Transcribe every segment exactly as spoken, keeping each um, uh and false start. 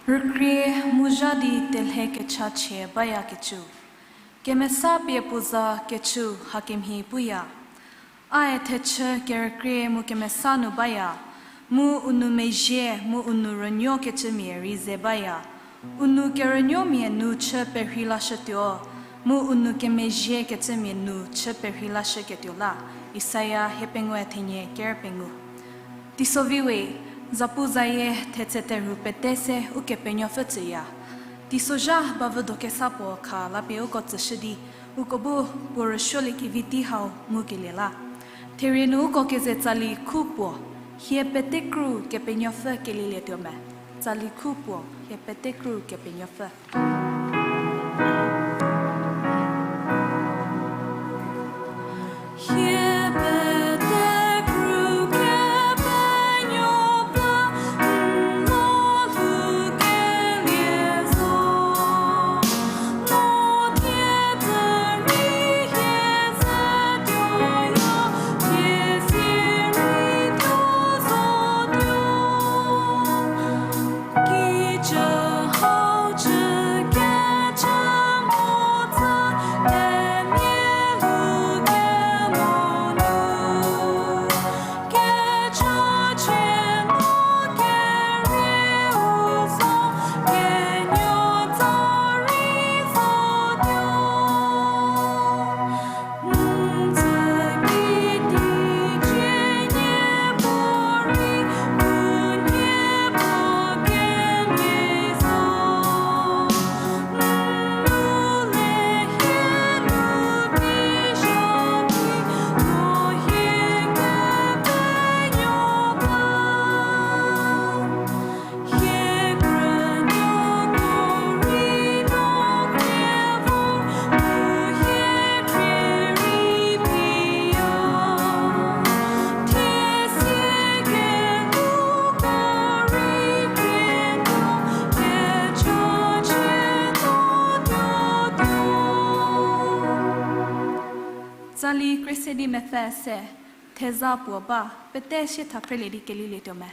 Rükrie mu zha di telhe kechachie bayakecü. Kemesa pie puo za kecü hakemhie puya. Ae thechü kerükrie mu kemesa nu baya, mu u nou mezhie mu u nou rünuokecümia rei ze baya. U nou kerünuomia nu chü perhei lashütuo, mu u nou kemezhiekecümia nu chü perhei lashüketuo la. Isaia hiepengou thenie ker pengou. Teisovi we, zapuzayie thetse terhu pete se Ukepenuopfü tsüya. Teisozha bavüdo kesa puo kha lapie uko tsüshü di, uko bu puo rüsuoliekevi tei hau ngukelie la. Therie nu uko keze tsali khu puo, hie pete kru Kepenuopfü kelielietuo me. Tsali khu puo, hie pete kru Kepenuopfü. Tsali krie se di mepfü se, theza puo ba, pete sie tha phrelie di kelilietuo me.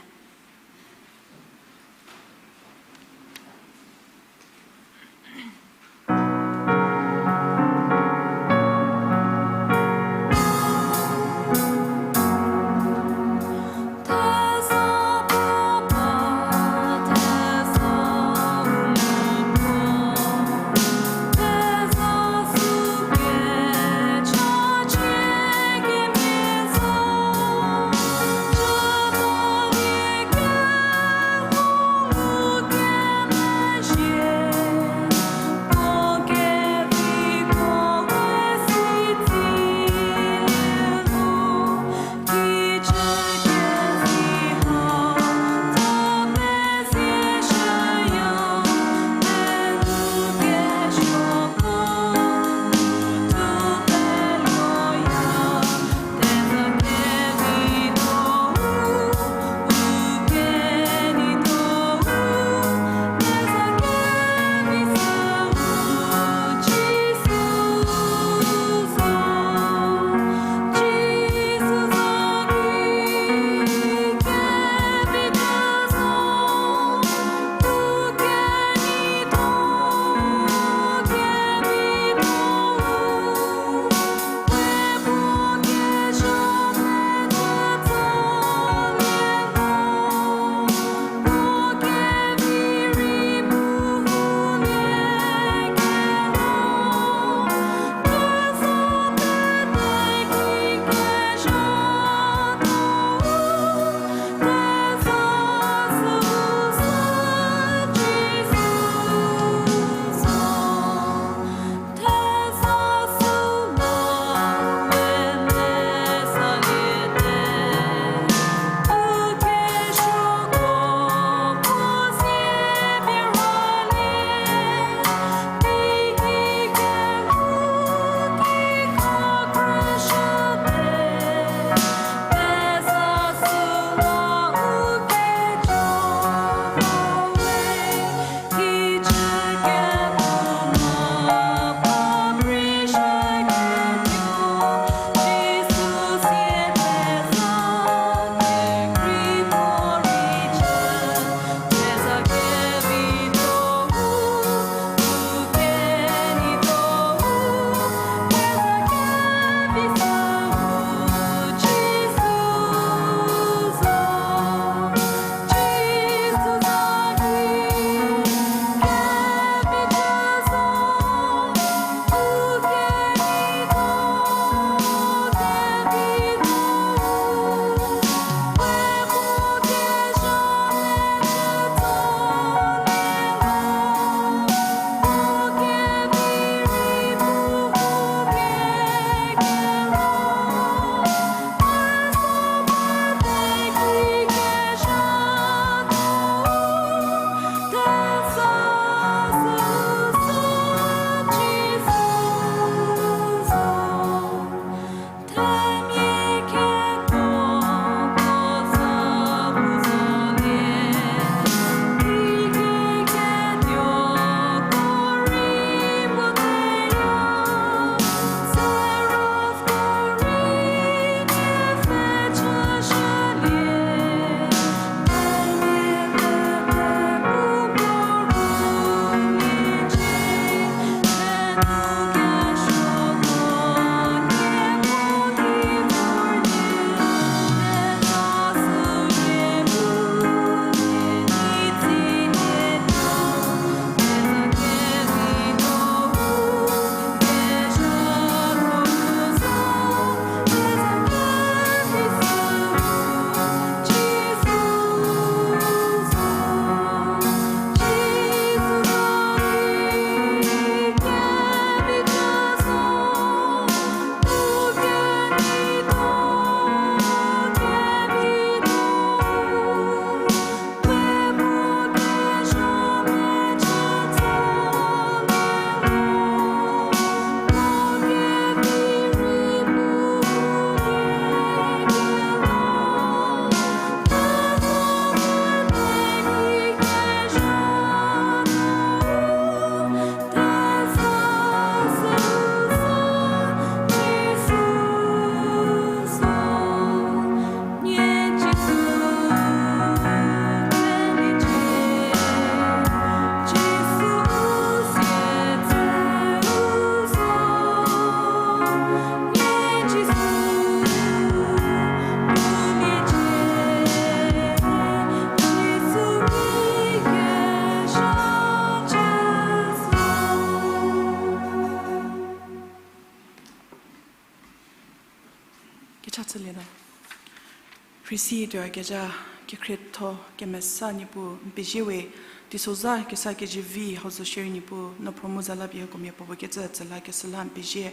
Isi tuoyakezha kekhrietho kemesa Niepuu n pezie we, teisozha kesa kezivi hau zo shierei Niepuu no phromu za la pie hieko mia puopuo kecü tsü la keshü la n pezie.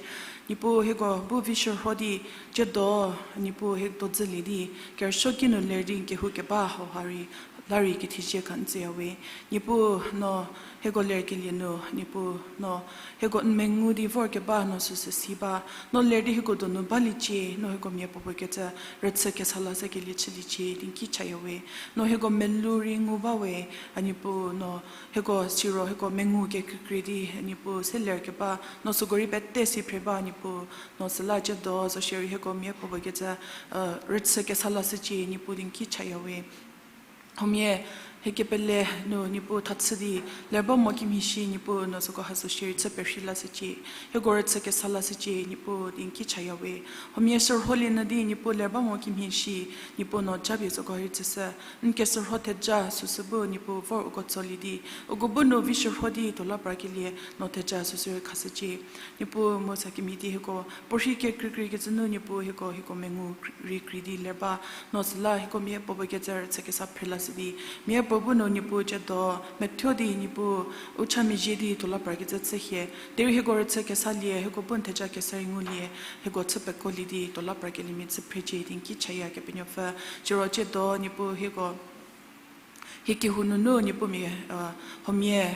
Niepuu hieko bu vi shürho di, tsiedo, Niepuu hie dodzülie di, kerüsuo kinu ler di n kehou keba hau ha rei, la rei kethezie kha n tsüya we. Niepuu no hieko lerkelie nu, Niepuu no hieko n mengu di vorkeba no süsü si ba, no ler di hieko donu baliecie, no hieko mia puopuo kecü rüchü kesa la se kelie chüliecie di n ki chaya we. No hieko melou rei ngu ba we, a Niepuu no hieko siro hieko mengu kekreikrei di, a Niepuu se lerkeba, no süko rei pete si phre ba, Niepuu no süla tsiedo zo shierei hieko mia puopuo kecü, rüchü kesa la shücie, Niepuu di n ki chaya we. Huomia hie kepele nu Niepuu thachü di ler ba mo kimhie shi Niepuu no süko ha zo shierei chü perhei la shücie, hieko rüchü kesa la shücie, Niepuu di n ki chaya we. Huomia shürholie nyü di Niepuu ler ba mo kimhie shi, Niepuu no japie süko rei tsüshü, n keshürho theja süsü bu Niepuu vor uko tsolie di, uko bu nu vi shürho di tuo la prakelie no theja süsü rei khashücie. Niepuu mu sa kemhie di hieko puorhi kekreikrei kecü nu Niepuu hieko, hieko mengu rei krei di ler ba, no süla hieko mia puopuo kecü rüchü kesa phre la shü di, mia puo bu nu Niepuu tsiedo methuo di Niepuu u cha mezhie di tuo la pra kecü chü hie, derei hieko rüchü kesa lie, hieko bu n theja kesa rei ngulie, hieko chü pekolie di tuo la prakeliemia chü phrecie di n ki chaya Kepenuopfü. Siro tsiedo Niepuu hieko hie kehou nunu Niepuu mia, huomia,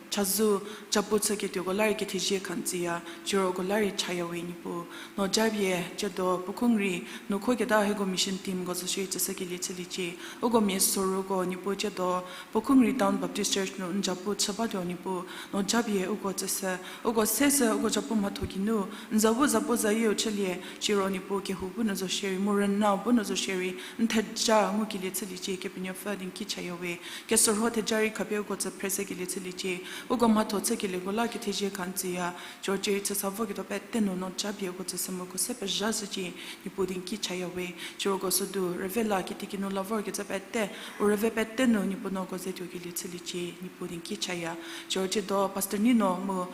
chazou, japu chüketuoko la rei kethezie kha n tsüya, siro uko la rei chaya we Niepuu. No japie tsiedo pukhungrei nu khoketa hieko mission teamko zo shierei tsüshükelie chüliecie. Uko mia soruko Niepuu tsiedo pukhungrei Town Baptist Church nu n japu chü batuo Niepuu, no japie uko tsüshü, uko seshü uko japu mhatho geinu, n za bu zapu zayieu chülie, siro Niepuu kehou bu nu zo shierei, mu rüna bu nu zo shierei, n theja ngukelie chüliecie Kepenuopfü di n ki chaya we. Keshürho theja rei khapie uko tsü phreshükelie chüliecie. Uko mhatho chükelieko la kethezie kha n tsüya, siro tsierei chüsa voketuo pete nu no japie uko tsüshü mu uko se pezha shücie, Niepuu di n ki chaya we. Siro uko sodu rüve la kitiekinu la vorkecü pete, u rüve pete nu Niepuu no uko ze tuokelie chüliecie, Niepuu di n ki chaya. Siro tsiedo Pastor Nino mu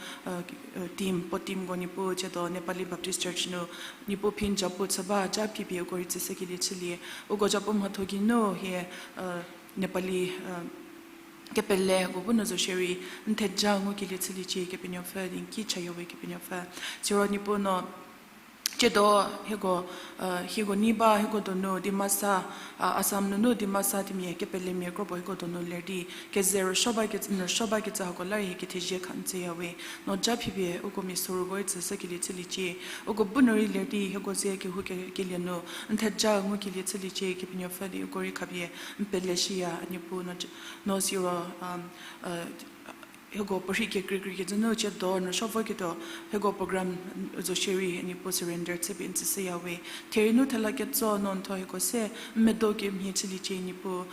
team, puo teamko Niepuu tsiedo Nepali Baptist Church nu Niepuu phi n japu chü ba ja phipie uko rei tsüshükelie chülie. Uko japu mhatho geinu hie Nepali kepeleko bu nu zo shierei, n theja ngukelie chüliecie Kepenuopfü di n ki chaya we Kepenuopfü. Siro Niepuu no tsiedo hieko, hieko nei ba hieko donu Dimasa, Assam nunu Dimasa themia kepelemia kropuo hieko donu ler di, keze rüsuo ba kecü, n rüsuo bakecü hako la rei hie kethezie kha n tsüya we. No ja phipie uko mia soruko rei tsüshükelie chüliecie. Uko bu nu rei ler di hieko ze kehou ke- kelie nu n theja ngukelie chüliecie Kepenuopfü di uko rei khapie n pele shüya, a Niepuu no, no siro hieko puorhi kekreikrei kecü nu tsiedo n rüsuo voketuo, hieko program zo shierei Niepuu surrender chüpie n tsüshüya we. Therie nu thela ketso no n thuo hieko se n medo kemhie chüliecie Niepuu,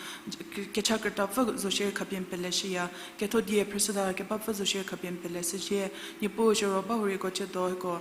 ke- kecha krütapfü zo shierei khapie n pele shüya, ketho die phrüshüta kebapfü zo shierei khapie n pele shücie, Niepuu siro ba hurei uko tsiedo hieko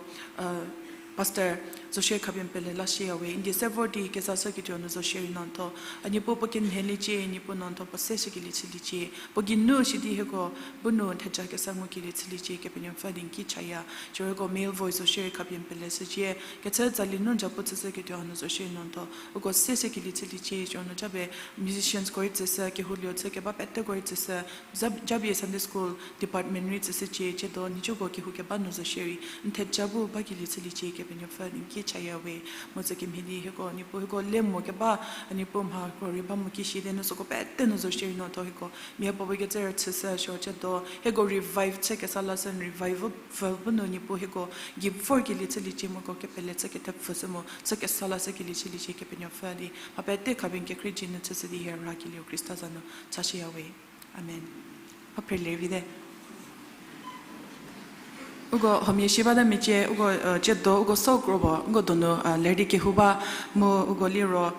Pastor zo shierei khapie n pele la shüya we, n die se vor di kezashüketuo nu zo shierei no n thuo, a Niepuu puo kenheliecie, Niepuu no n thuo puo seshükelie chüliecie, puo geinu sidi hieko bu nu theja kesa ngukelie chüliecie Kepenuopfü di n ki chaya, siro hieko Male Voice zo shierei khapie n pele shücie, kechü tsali nu n japu chüshüketuo hanu zo shierei no n thuo uko seshükelie chüliecie, siro no japie musiciansko rei tsüshü, kehoulie chü keba peteko rei tsüshü, ja- japie Sunday School department rei tsüshücie, tsiedo nhicuko kehou keba nu zo shierei n theja bu bakelie chüliecie Kepenuopfü di n ki chaya we. Mu tsü kemhie di hieko Niepuu hieko le mo keba, a Niepuu mhako rei ba mo ki shi di nu süko pete nu zo shierei no n thuo hieko mia puopuo kecü rüchüshü, siro tsiedo hieko revive chü kesa la shü n revive pfü bu nu Niepuu hieko gei vorkelie chüliecie mu uko kepele chü kethepfü shü mu chü kesa la shükelie chüliecie Kepenuopfü di mha pete khapie n kekhrie dzie nu chüshü di hie rakelieu Khrista za nu chashüya we. Amen. Mha phrelie vite. Uko huomia shi bata mecie, uko tsiedo uko so kropuo uko donu ler di kehou ba, mu uko liro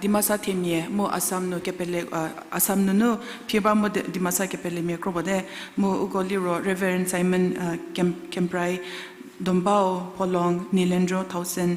Dimasa themia mu Assam nu kepele, Assam nunu phi ba mu Dimasa kepelemia kropuo te, mu uko liro Reverend Simon Kem- Kemprai, Dombau, Pholong, Nilendro Thaosen,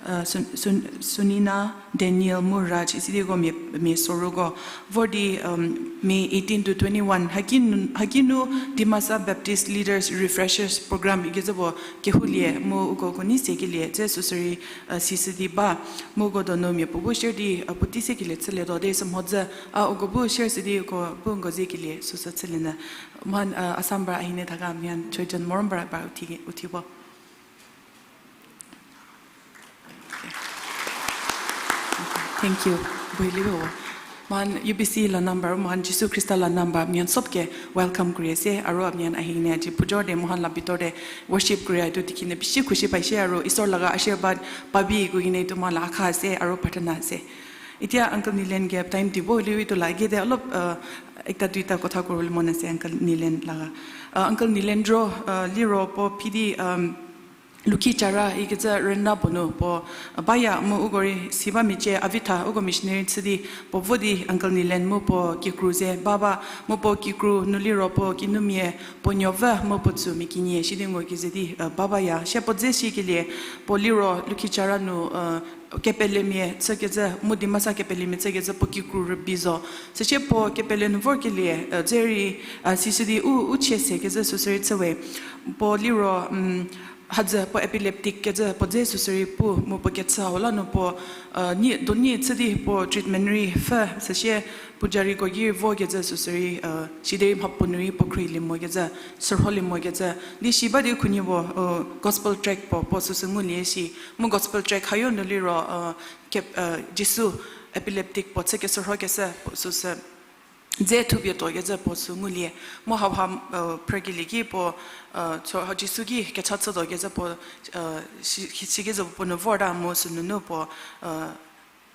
uh, Sun-, Sun-, Sunina, Daniel, mu Raj, isidiko mia, mia soruko. Vor di, um, May eighteen to twenty-one, haki nu, haki nu Dimasa Baptist Leaders Refreshers Program ikecü puo kehoulie, mu uko ko nei sekelie, tse süsürei, uh, sisü di ba, mu uko donu mia puo bu share di, uh, puotei sekelie chülietuo, de sü mhodzü, a uko bu share sü di uko bu nko zekelie, süsü chülie nü. Mhan, uh, Assam bara ahine thaka mian Choijon Morom bara bara uthi, uthibo. Thank you. Boiliu. Mhan U B C la number, mhan Jisu Khrista la number, mian sopke welcome kurie se, aro mian ahine ji pujor de, mhan la bitor de worship kurie tu tikine bishi khushi paishe, aro Isor laga ashirwad pabi kugine tu mha la akha se, aro prarthana se. Itia Uncle Nilen ke time di bo liu itu la gede alop, uh, ekta duita kotha korüli mona se Uncle Nilen laga. Uh, Uncle Nilen ro, uh, liro puo phidi, um, Lukhichara ikecü rüna puo nu puo baya mu uko rei si ba michie Avitha uko missionary chü di puo vo di Uncle Nilen mu puo kikru ze ba ba mu puo kikru nu liro puo kinumia puo nuovü mu puo tsümia kinie shi di ngu keze di, uh, ba baya. Shie puo dze shikelie puo liro Lukhichara nu, uh, kepelemia chükecü, mu Dimasa kepelemia chükecü puo kikru rübei zo. Süsie puo kepele nu vorkelie, uh, dze rei, uh, sisü di u, u chie sekecü süsürei chüwe. Puo liro, um, hadzü puo epileptic kecü puo dze süsürei pu, mu puo kechü hau la nu puo, uh, nie, do nie chü di puo treatment rei pfhü, süsie puo jariko ki vokecü süsürei, uh, sidi rei mha puo nu rei puo khrielie mokecü, sürholie mokecü. Di si ba di khunhie puo, uh, gospel tract puo, puo süsü ngulie si. Mu gospel tract hayo nu liro, uh, ke, uh, Jisu epileptic puo chü kesürhokeshü puo süsü dze thupie tuokecü puo sü ngulie. Mu hauha, uh, phrükelie ki puo, uh, so, ha Jisu ki kecha chütuokecü puo, uh, si, si, sikezü puo nu vorta mu sünunu puo, uh,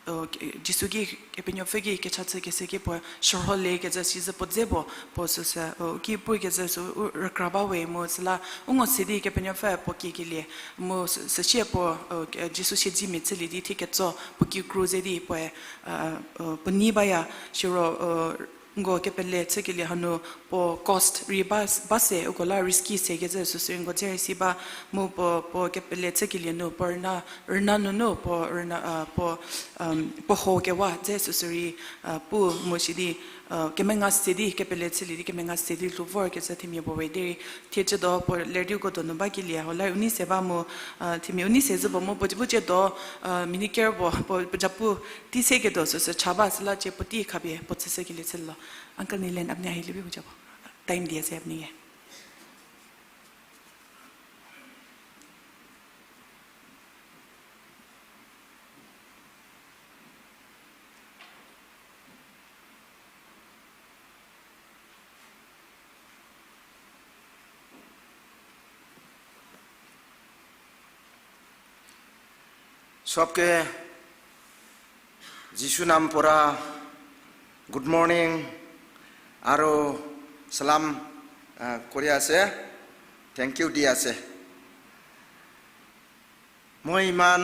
uh, Jisu ki Kepenuopfü ki kecha chükeshü ki puo sürholiekecü sizü puo dze puo, puo süsü, uh, ki pukecü sü u rükra ba we mu süla u ngo si di Kepenuopfü puo kiekelie mu sü, süsie puo, uh, Jisu siedzemia chülie di thie ketso puo kikru ze di puoe, uh, puo nei baya siro, uh, nko kepele chükelie hanu puo cost rei ba, ba se uko la risky sekecü süsü nko dze rei si ba mu puo, puo kepele chükelie nu puo rüna, rüna nunu puo rüna, uh, puo, um, puo ho kewa dze süsü rei, uh, pu mu shi di, uh, kemenga se di kepele chülie di kemenga se di lhou vorkecü themia puo we derei thie ciedo puo ler di uko donu bakelie hau la u nei se ba mu, uh, themia u nei se zü puo mu puo bu ciedo, uh, miniker puo, puo, puo japu tei seketuo süsü cha ba süla cie puotei khapie puo chüshükelie chülo. Uncle Nilen apni a hi lievi pu ja puo. Time dia se apni ye. Sobke Jisu নাম পৰা good morning আৰু salam, আহ, কৰি আছে, thank you দি আছে। মই ইমান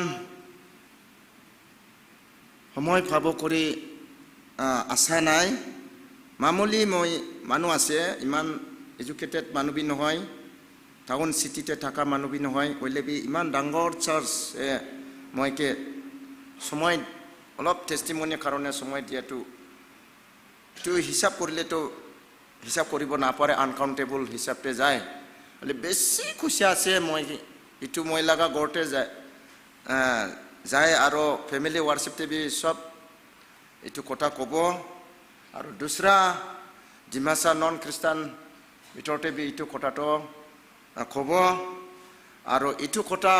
সময় পাব কৰি, আহ, আশা নাই। মামুলি মই মানুহ আছে, ইমান educated মানুহ বি নহয়, টাউন চিটিতে থকা মানুহ বি নহয়, হ'লে বি ইমান ডাঙৰ চাৰ্চ, এ, মই কে সময়, অলপ testimony কাৰণে সময় দিয়াটো, এইটো হিচাপ কৰিলেতো হিচাপ কৰিব নাপাৰে, আনকাউণ্টেবল হিচাপতে যায়। হ'লে বেছি খুচি আছে মই, এইটো মই লগা ঘৰতে যায়, আহ, যায় আৰু ফেমিলি ৱৰ্শ্বিপতে বি চব এইটো কথা ক'ব। আৰু দুচৰা ডিমাচা নন খ্ৰীষ্টান ভিতৰতে বি এইটো কথাটো, আহ, ক'ব। আৰু এইটো কথা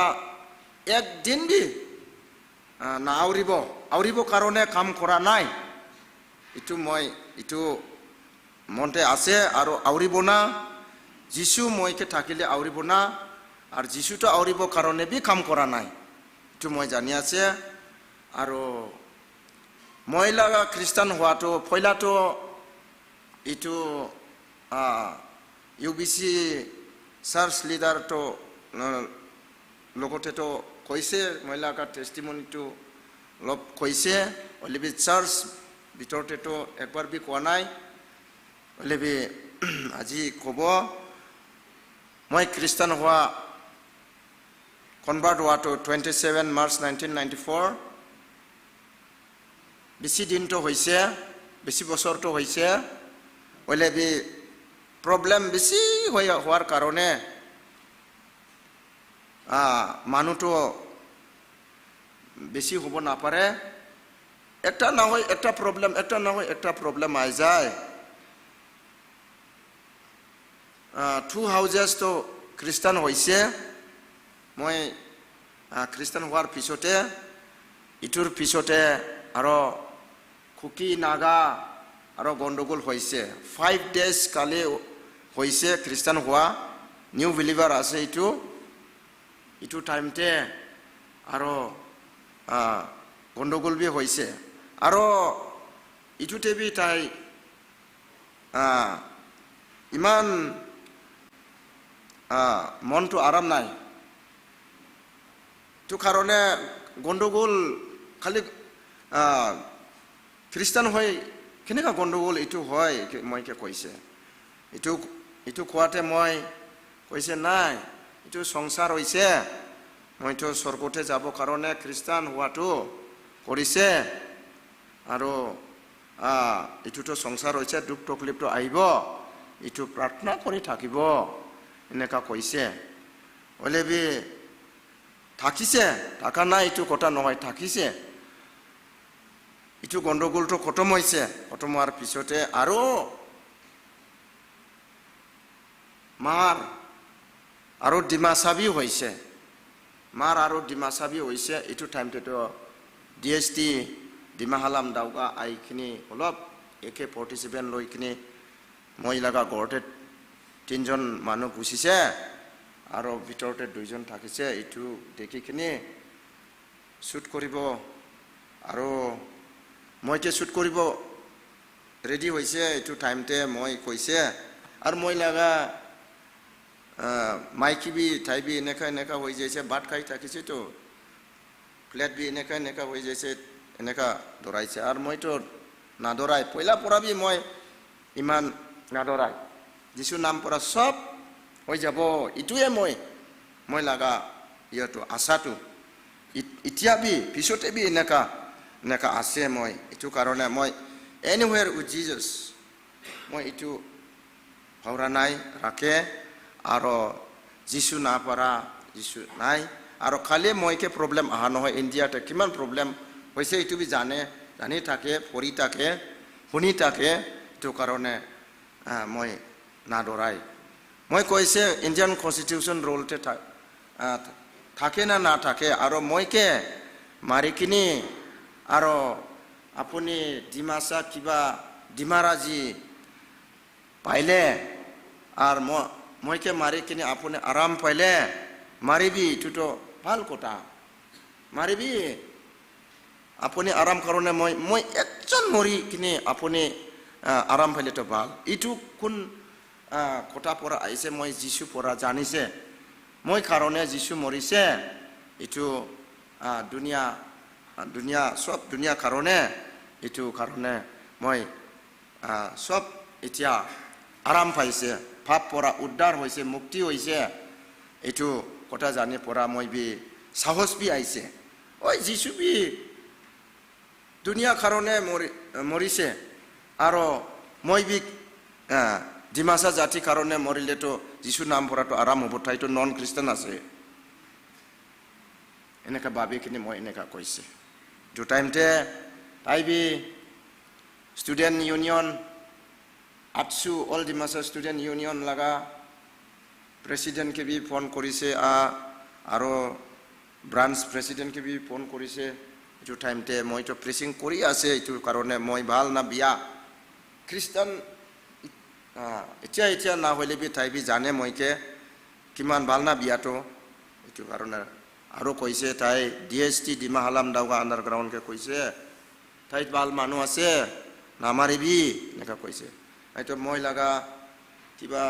একদিন বি, আহ, না আউৰিব, আউৰিব কাৰণে কাম কৰা নাই। এইটো মই, এইটো মনতে আছে আৰু আউৰিব না। যীচু মই কে থাকিলে আউৰিব না। আৰু যীচুতো আউৰিব কাৰণে বি কাম কৰা নাই। এইটো মই জানি আছে। আৰু মই লগা খ্ৰীষ্টান হোৱাটো পইলাটো এইটো, আহ, ইউ বি চি চাৰ্চ লিডাৰটো, আহ, লগতেতো কৈছে, মই লগা টেষ্টিমনিটো অলপ কৈছে, হ'লে বি চাৰ্চ ভিতৰতেতো একবাৰ বি কোৱা নাই, হ'লে বি আজি ক'ব, মই খ্ৰীষ্টান হোৱা Convert hua tuo twenty seven March nineteen ninety four. Bisi din tuo hoise, bisi bosor tuo hoise, oile bi problem bisi hoya hoar karone, a, মানু tuo bisi hobo na pare, একটা না হয় একটা problem, একটা না হয় একটা problem আই যায়। A, two houses tuo Christian hoise, moi, a, Christian hoar পিছতে, ইটোর পিছতে আরো কুকি নাগা আরো গন্ডগোল হয়েছে। Five days কালে হয়েছে Christian হওয়া, new believer আছে ইটো, ইটো time তে আরো, আ, গন্ডগোল ভি হয়েছে। আরো ইটোতে ভি তাই, আ, ইমান, আ, মনটো আরাম নাই। তো কারণে গন্ডগোল খালি, আ, Christian হয়ে কেনেকা গন্ডগোল ইটো হয়, কে-, মই কে কইছে। ইটো, ইটো কোয়াতে মই কইছে নাই, ইটো সংসার হইছে, মই তো স্বর্গতে যাব কারণে Christian হওয়াটো করিছে। আরো, আ, ইটো তো সংসার হইছে, দুখ তকলিফ তো আইব, ইটো প্রার্থনা করে থাকিব, এনেকা কইছে। ওলে বি থাকিছে, থাকা না ইটো কথা নহয়, থাকিছে। ইটো গন্ডগোল তো খতম হইছে, খতম হওয়ার পিছতে আরো মার, আরো ডিমাসা ভি হইছে। মার আরো ডিমাসা ভি হইছে, ইটো time তে তো D S T, ডিমা হালাম দাউগা আইকিনি অলপ, একে forty seven লইকিনি, মই লাগা ঘরতে তিনজন মানু গুছিছে, আরো ভিতরতে দুইজন থাকিছে, ইটো দেখিকিনি shoot করিব, আরো মই কে shoot করিব ready হইছে, ইটো time তে মই কইছে, আর মই লাগা, আ, মাইকি বি, থাই বি, এনেকা, এনেকা হয়ে যাইছে, ভাত খাই থাকিছে তো, plate বি এনেকা, এনেকা হয়ে যাইছে, এনেকা দৌড়াইছে। আর মই তো না দৌড়াই, পয়লা পড়া বি মই ইমান না দৌড়াই। যিশু নাম পড়া সব হয়ে যাব, ইটুয়ে মই, মই লাগা, ইয়ে তো আশা তো। ই-, ইতিয়া বি, পিছতে বি এনেকা, এনেকা আছে মই। ইটো কারণে মই anywhere with Jesus, মই ইটো হাওড়া নাই রাখে, আরো যিশু না পারা, যিশু নাই। আরো খালি মই কে problem আহা নহয়, India তে কিমান problem হইছে, ইটো বি জানে, জানি থাকে, পড়ি থাকে, হুনি থাকে, ইটো কারণে, আ, মই না দৌড়াই। মই কইছে Indian Constitution rule তে থা-, আ, থাকে না না থাকে, আরো মই কে মারি কিনি, আরো আপনি ডিমাসা কিবা ডিমারাজি পাইলে, আর ম-, মই কে মারি কিনি আপনি আরাম পাইলে, মারিবি, ইটো তো ভাল কথা। মারিবি, আপনি আরাম কারণে মই, মই একজন মরি কিনি আপনি, আ, আরাম পাইলে তো ভাল। ইটো কোন, আ, কথা পড়া আইছে, মই যিশু পড়া জানিছে। মই কারণে যিশু মরিছে। ইটো, আ, দুনিয়া, আ, দুনিয়া, সব দুনিয়া কারণে, ইটো কারণে মই আ, সব এতিয়া আরাম পাইছে, পাপ পৰা উদ্ধাৰ হৈছে, মুক্তি হৈছে। এইটো কথা জানি পৰা মই বি সাহস বি আহিছে। ঐ, যীচু বি দুনিয়া কাৰণে মৰি-, মৰিছে, আৰু মই বি, আ, ডিমাচা জাতি কাৰণে মৰিলেতো যীচু নাম পৰাতো আৰাম হ'ব, তাইতো নন খ্ৰীষ্টান আছে। এনেকা ভাবি কিনে মই এনেকা কৈছে। এইটো টাইমতে তাই বি student union, ADSU, All Dimasa Student Union laga president ke bi phone কৰিছে, আ, আৰু branch president ke bi phone কৰিছে। এইটো টাইমতে মইতো প্ৰিচিং কৰি আছে, এইটো কাৰণে মই ভাল না বিয়া খ্ৰীষ্টান, আ, এতিয়া, এতিয়া না হ'লে বি তাই বি জানে মই কে কিমান ভাল না বিয়াটো। এইটো কাৰণে আৰু কৈছে তাই ডি এছ টি ডিমা হালাম দাওগা আণ্ডাৰগ্ৰাউণ্ড কে কৈছে, তাই ভাল মানুহ আছে, নামাৰিবি, এনেকা কৈছে। এইটো মই লাগা কিবা,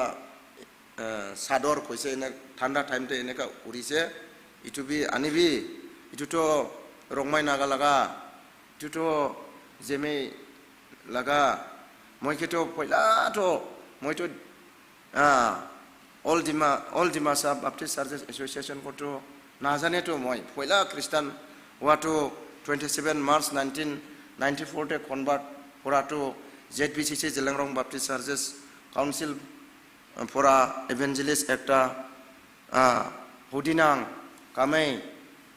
এ, চাদৰ কৈছে, এনে ঠাণ্ডা টাইমতে এনেকা উৰিছে, এইটো বি আনিবি, এইটোতো ৰংমাই নাগা লাগা, এইটোতো জেমেই লাগা। মই কিন্তু পইলাতো, মইতো, আ, All Dima, All Dimasa Baptist Churches Association কতো Na zane tuo moi, poila Christian wa tuo twenty seven March nineteen ninety four te convert hora tuo Z B C C, Zeliangrong Baptist Churches Council, pura evangelist ekta, a, Hudinang Kamei,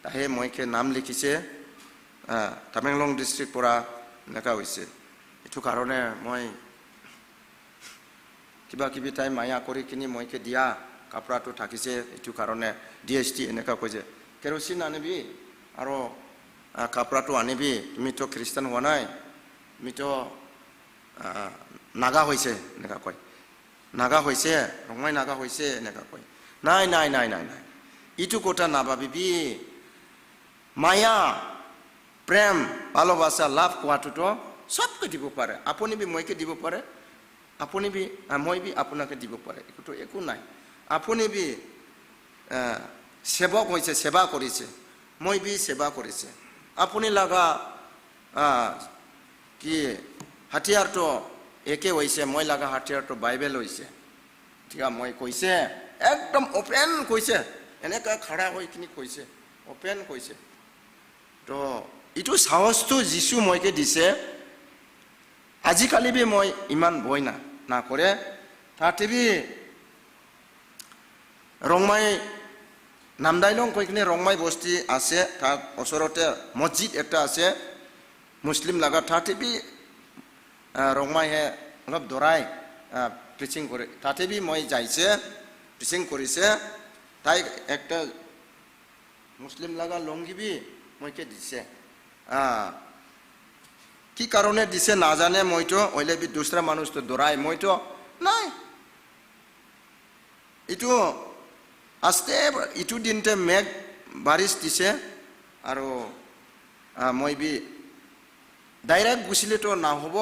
tahe moi ke নাম লিখিছে, a, Tamenglong district pura neka hoise. Ithu karone moi kiba kibi time maya kori kini moi ke dia, kapra tuo thakise, ithu karone D S T eneka koise. Kerosene ane bi, aro, a, kapra tuo ane bi, mi tuo Christian huanai, mi tuo, a, Naga hoise, neka koi. Naga hoise, Rongmai Naga hoise, neka koi. Nai, nai, nai, nai, nai. Ithu kota na ba bibi, মায়া, প্রেম, ভালোবাসা, love kowa tuo, সবকে দিব পারে। আপনি ভি মইকে দিব পারে। আপনি ভি, আ, মই ভি আপনাকে দিব পারে। একটু একু নাই। আপনি ভি, আ, সেবক হইছে, সেবা করেছে। মই ভি সেবা করেছে। আপনি লাগা, আ, কি হাতিয়ার তো একে হইছে, মই লাগা হাতিয়ার তো বাইবেল হইছে। ঠিক আছে, মই কৈছে, একদম open কৈছে। এনেকা খাড়া হই কিনি কৈছে, open কৈছে। তো, ইটো সাহসটো যীশু মইকে দিছে। আজিকালি বি মই ইমান ভয় না, না করে। তাতে বি Rongmai, Namdailong কই কিনে Rongmai বস্তি আছে, তার ওচৰতে মসজিদ একটা আছে, মুসলিম লাগা, তাতে বি, আহ, Rongmai হে অলপ দৌড়ায়, আহ, preaching করে, তাতে বি মই যাইছে, preaching করেছে, তাই একটা মুসলিম লাগা লুঙ্গি বি মইকে দিছে। আহ, কি কারণে দিছে না জানে মই তো, হইলে বি দুসরা মানুষ তো দৌড়ায়, মই তো নাই। ইটো আস্তে, ইটো দিনতে মেঘ বারিশ দিছে, আরো, আ, মই বি direct গুছিলে তো না হব,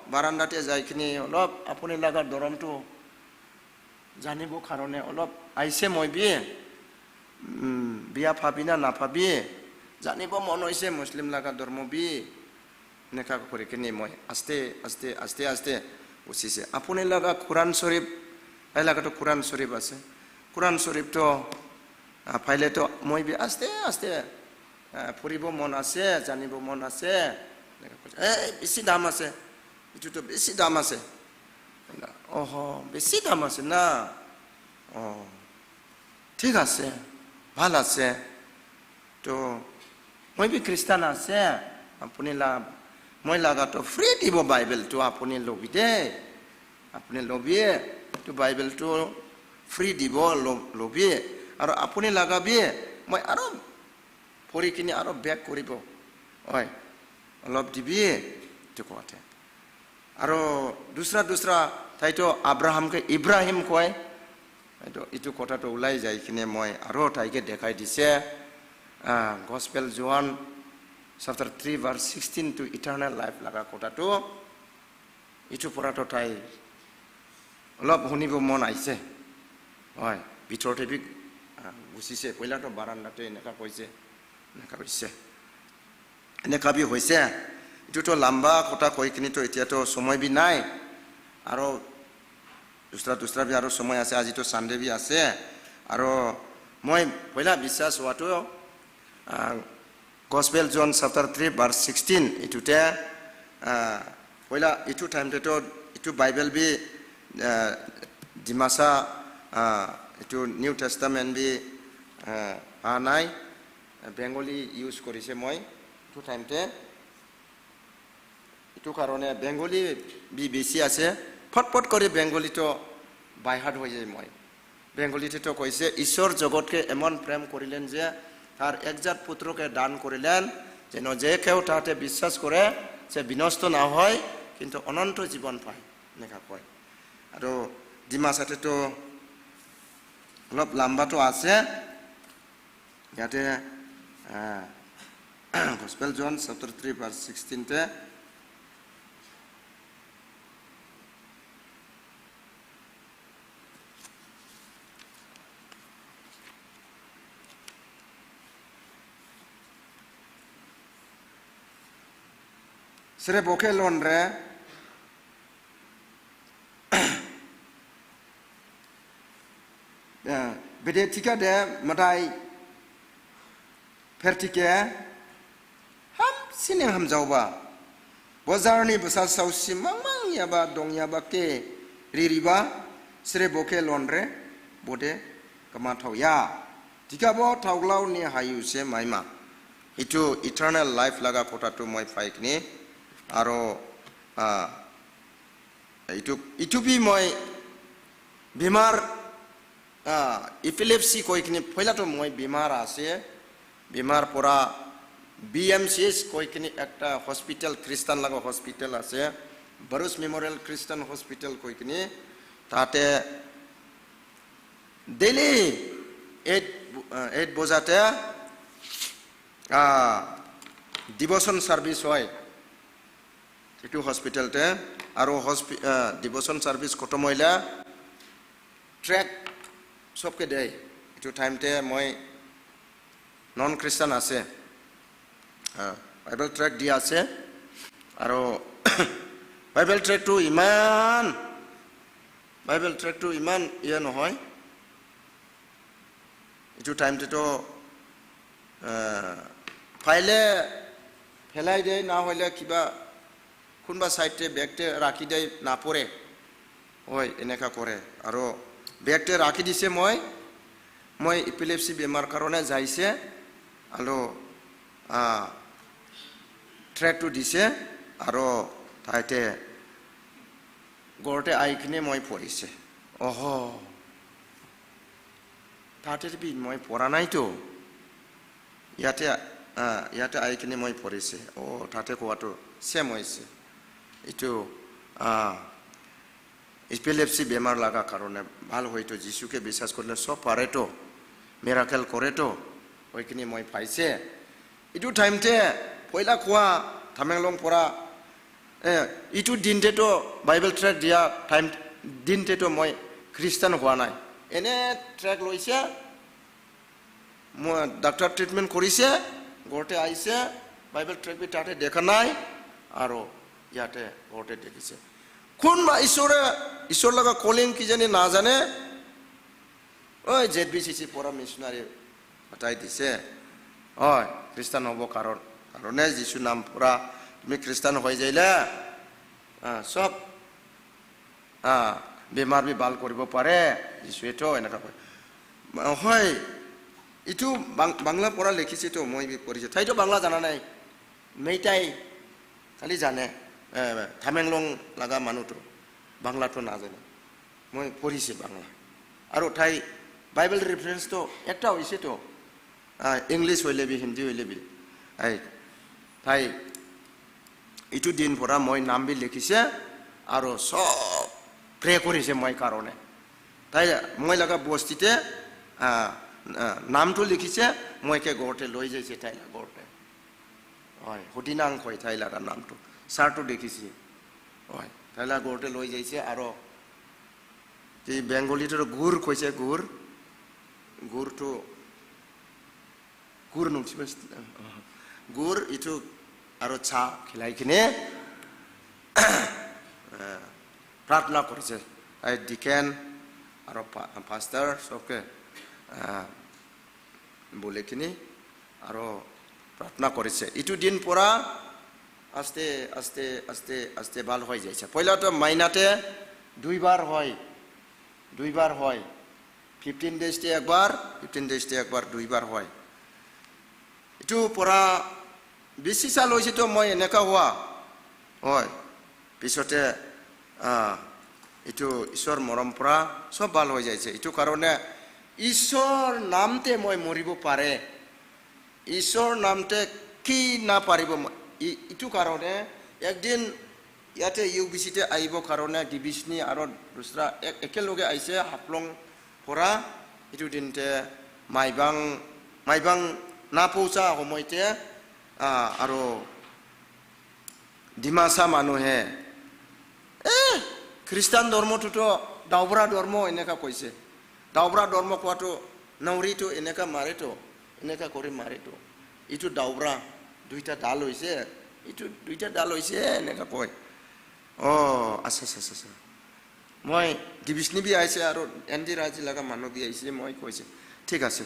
বারান্দাতে যাই কিনি অলপ আপনি লাগা দরম তো জানিব কারণে অলপ আইছে মই বি, উম, বিয়া ভাবি না না ভাবি, জানিব মন হইছে মুসলিম লাগা ধর্ম বি, নেকা করে কিনি মই আস্তে আস্তে, আস্তে আস্তে উচিছে। আপনি লাগা কোরআন শরীফ, এলাকা তো কোরআন শরীফ আছে। কোরআন শরীফ তো, আ, ফাইলে তো মই বি আস্তে আস্তে, আ, পড়িব মন আছে, জানিব মন আছে। নেকা করে, "এ, বেশি দাম আছে। ইটো তো বেশি দাম আছে।" ওহ, বেশি দাম আছে না? ও, ঠিক আছে, ভাল আছে। তো, মই বি খ্রিস্টান আছে, আপনি লা-, মই লাগা তো free দিব বাইবেল তো আপনি লবি দে। আপনি লবি, তো বাইবেল তো free দিব, ল-, লবি। আর আপনি লাগা বি, মই আরো পড়ি কিনি আরো back করিব। ওই, অলপ দিবি, তো কোয়াতে। আরো দুসরা দুসরা, তাই তো আব্রাহামকে ইব্রাহিম কয়। তাই তো ইটো কথা তো উলাই যাই কিনে মই আরো তাইকে দেখাই দিছে। আ, Gospel John chapter three verse sixteen to eternal life লাগা কথা তো। ইটো পড়া তো তাই অলপ হুনিব মন আইছে। ওই, ভিতরতে বি, আ, গুছিছে, পয়লা তো বারান্দাতে এনেকা কৈছে, এনেকা কৈছে। এনেকা বি হইছে। ইটো তো লম্বা কথা কই কিনি তো এতিয়া তো সময় বি নাই। আরো দুসরা দুসরা বি আরো সময় আছে, আজি তো Sunday বি আছে। আরো মই পয়লা বিশ্বাস হওয়া তো, আ, Gospel John chapter three verse sixteen, ইটোতে, আ, পয়লা ইটো time তে তো ইটো Bible বি, আ, ডিমাসা, আ, ইটো New Testament বি, আ, আ নাই, Bengali use করেছে মই, ইটো time তে। ইটো কারণে Bengali বি বেশি আছে, ফটফট করে Bengali তো by heart হয়ে যায় মই। Bengali তে তো কইছে, "ঈশ্বর জগতকে এমন প্রেম করিলেন যে তার একজাত পুত্রকে দান করিলেন, যেন যে কেউ তাতে বিশ্বাস করে, সে বিনষ্ট না হয়, কিন্তু অনন্ত জীবন পায়।" এনেকা কয়। আৰু ডিমাসাতে তো অলপ লম্বা তো আছে। ইয়াতে, আহ, Gospel John chapter three verse sixteen তে, sere boke lonre, eh, bede thika de madai Phertike, hamsi ne hamzau ba. Bazar ni basa sausi mangmang ya ba, dong ya ba ke riri ba, sire bo ke lon re, bo de kema thau ya. Tikabo thau glau ni hayu se maima. Itu eternal life laga kotha tu moi phaikni, aro, a, itu, itu bi moi bimar, a, epilepsy koikini phoila to moi bimar ase, bimar pora B M C H koikini ekta hospital, Christian laga hospital ase, Barus Memorial Christian Hospital koikini, tate daily eight, uh, eight bojate, uh, devotion service hoi. Itu hospital te, aro hospi-, uh, devotion service khotom hoile, tract sobke dei. Itu time te moi non Christian ase. Ah, Bible tract dia ase. Aro Bible tract tu iman, Bible tract tu iman iye no hoi. Itu time te to, ah, phaile phelai de na hoile kiba khunba side te bag te rakhi de na pore. Oi, eneka kore. Aro bag te rakhi dise moi, moi epilepsy bemar karone zaise, alo, a, tract tu dise, aro thaite gorte aikine moi porise. Oho. Thate bi moi pora nai to. Yate, a, yate aikine moi porise. O, thate kowa to se moi se. Itu, a, epilepsy bemar laga karone bhal hoi to Jisuke biswas korle so pare to, miracle kore to, hoikini moi phaise. Itu time te, poila khua, Tamenglong pora, e, itu din te to Bible tract dia time din te to moi Christian hua nai. Ene tract loise, mo doctor treatment korise, gorte aise, Bible tract bi thate dekha nai, aro yate gorte dekhise. Khunba Isor, Isor laga calling ki jani na jane, oi, Z B C C pora missionary atai dise. Oi, Christian hobo karon, karone Jisu নাম pora, তুমি Christian hoi jaile, a, সব, a, bemar bi bhal koribo pare, Jisue to, eneka koi. Hoi, itu Bang-, Bangla pora lekhise to, moi bi porise. Thai to Bangla jana nai. Meitai, খালি jane, e, Tamenglong laga মানু to, Bangla to na jane. Moi porise Bangla. Aro thai Bible reference to ekta hoise to, a, English hoile bi, Hindi hoile bi. Ai, thai itu din pora moi নাম bi lekhise, aro সব pray korise moi karone. Thai moi laga bosti te, a, নাম to lekhise, moi ke gorte loi jaise thaila gorte. Oi, Hudinang khoi thaila ra নাম to. Sir to dekhise. Oi, thaila gorte loi jaise aro. Ti Bengali to gur khoise gur. Gur to gur nung chiba, gur itu aro cha khilai kine, e, প্রার্থনা korise. Ai deacon, aro pa-, pastor, সবকে, e, bole kine, aro প্রার্থনা korise. Itu din pora, আস্তে, আস্তে, আস্তে, আস্তে bhal hoi jaise. পয়লা তো মাইনাতে দুইবার হয়, দুইবার হয়। Fifteen days te একবার, fifteen days te একবার, দুইবার হয়। Itu pora bisi sa loise to moi eneka hua. Oi, pisote, a, itu Isor morom pora সব bhal hoi jaise. Itu karone Isor নাম te moi moribo pare. Isor নাম te ki na paribo mo-, i-, itu karone, একদিন yate U B C te aibo karone, division ni aro dusra, e-, একেলগে aise Haflong pora, itu din te Maibang, Maibang na pousa homoi te, a, aro Dimasa মানু he, e, Christian ধর্ম tuto, Daobra ধর্ম eneka koise. Daobra ধর্ম kuo to, nauri to eneka mare to, eneka kori mare to. Itu Daobra, দুইটা ঢাল হইছে, itu দুইটা ঢাল হইছে, eneka koi. O, আচ্ছা, আচ্ছা, আচ্ছা, আচ্ছা. Moi division ni bi aise aro N D Raji laga মানু bi aise, moi koise, ঠিক আছে.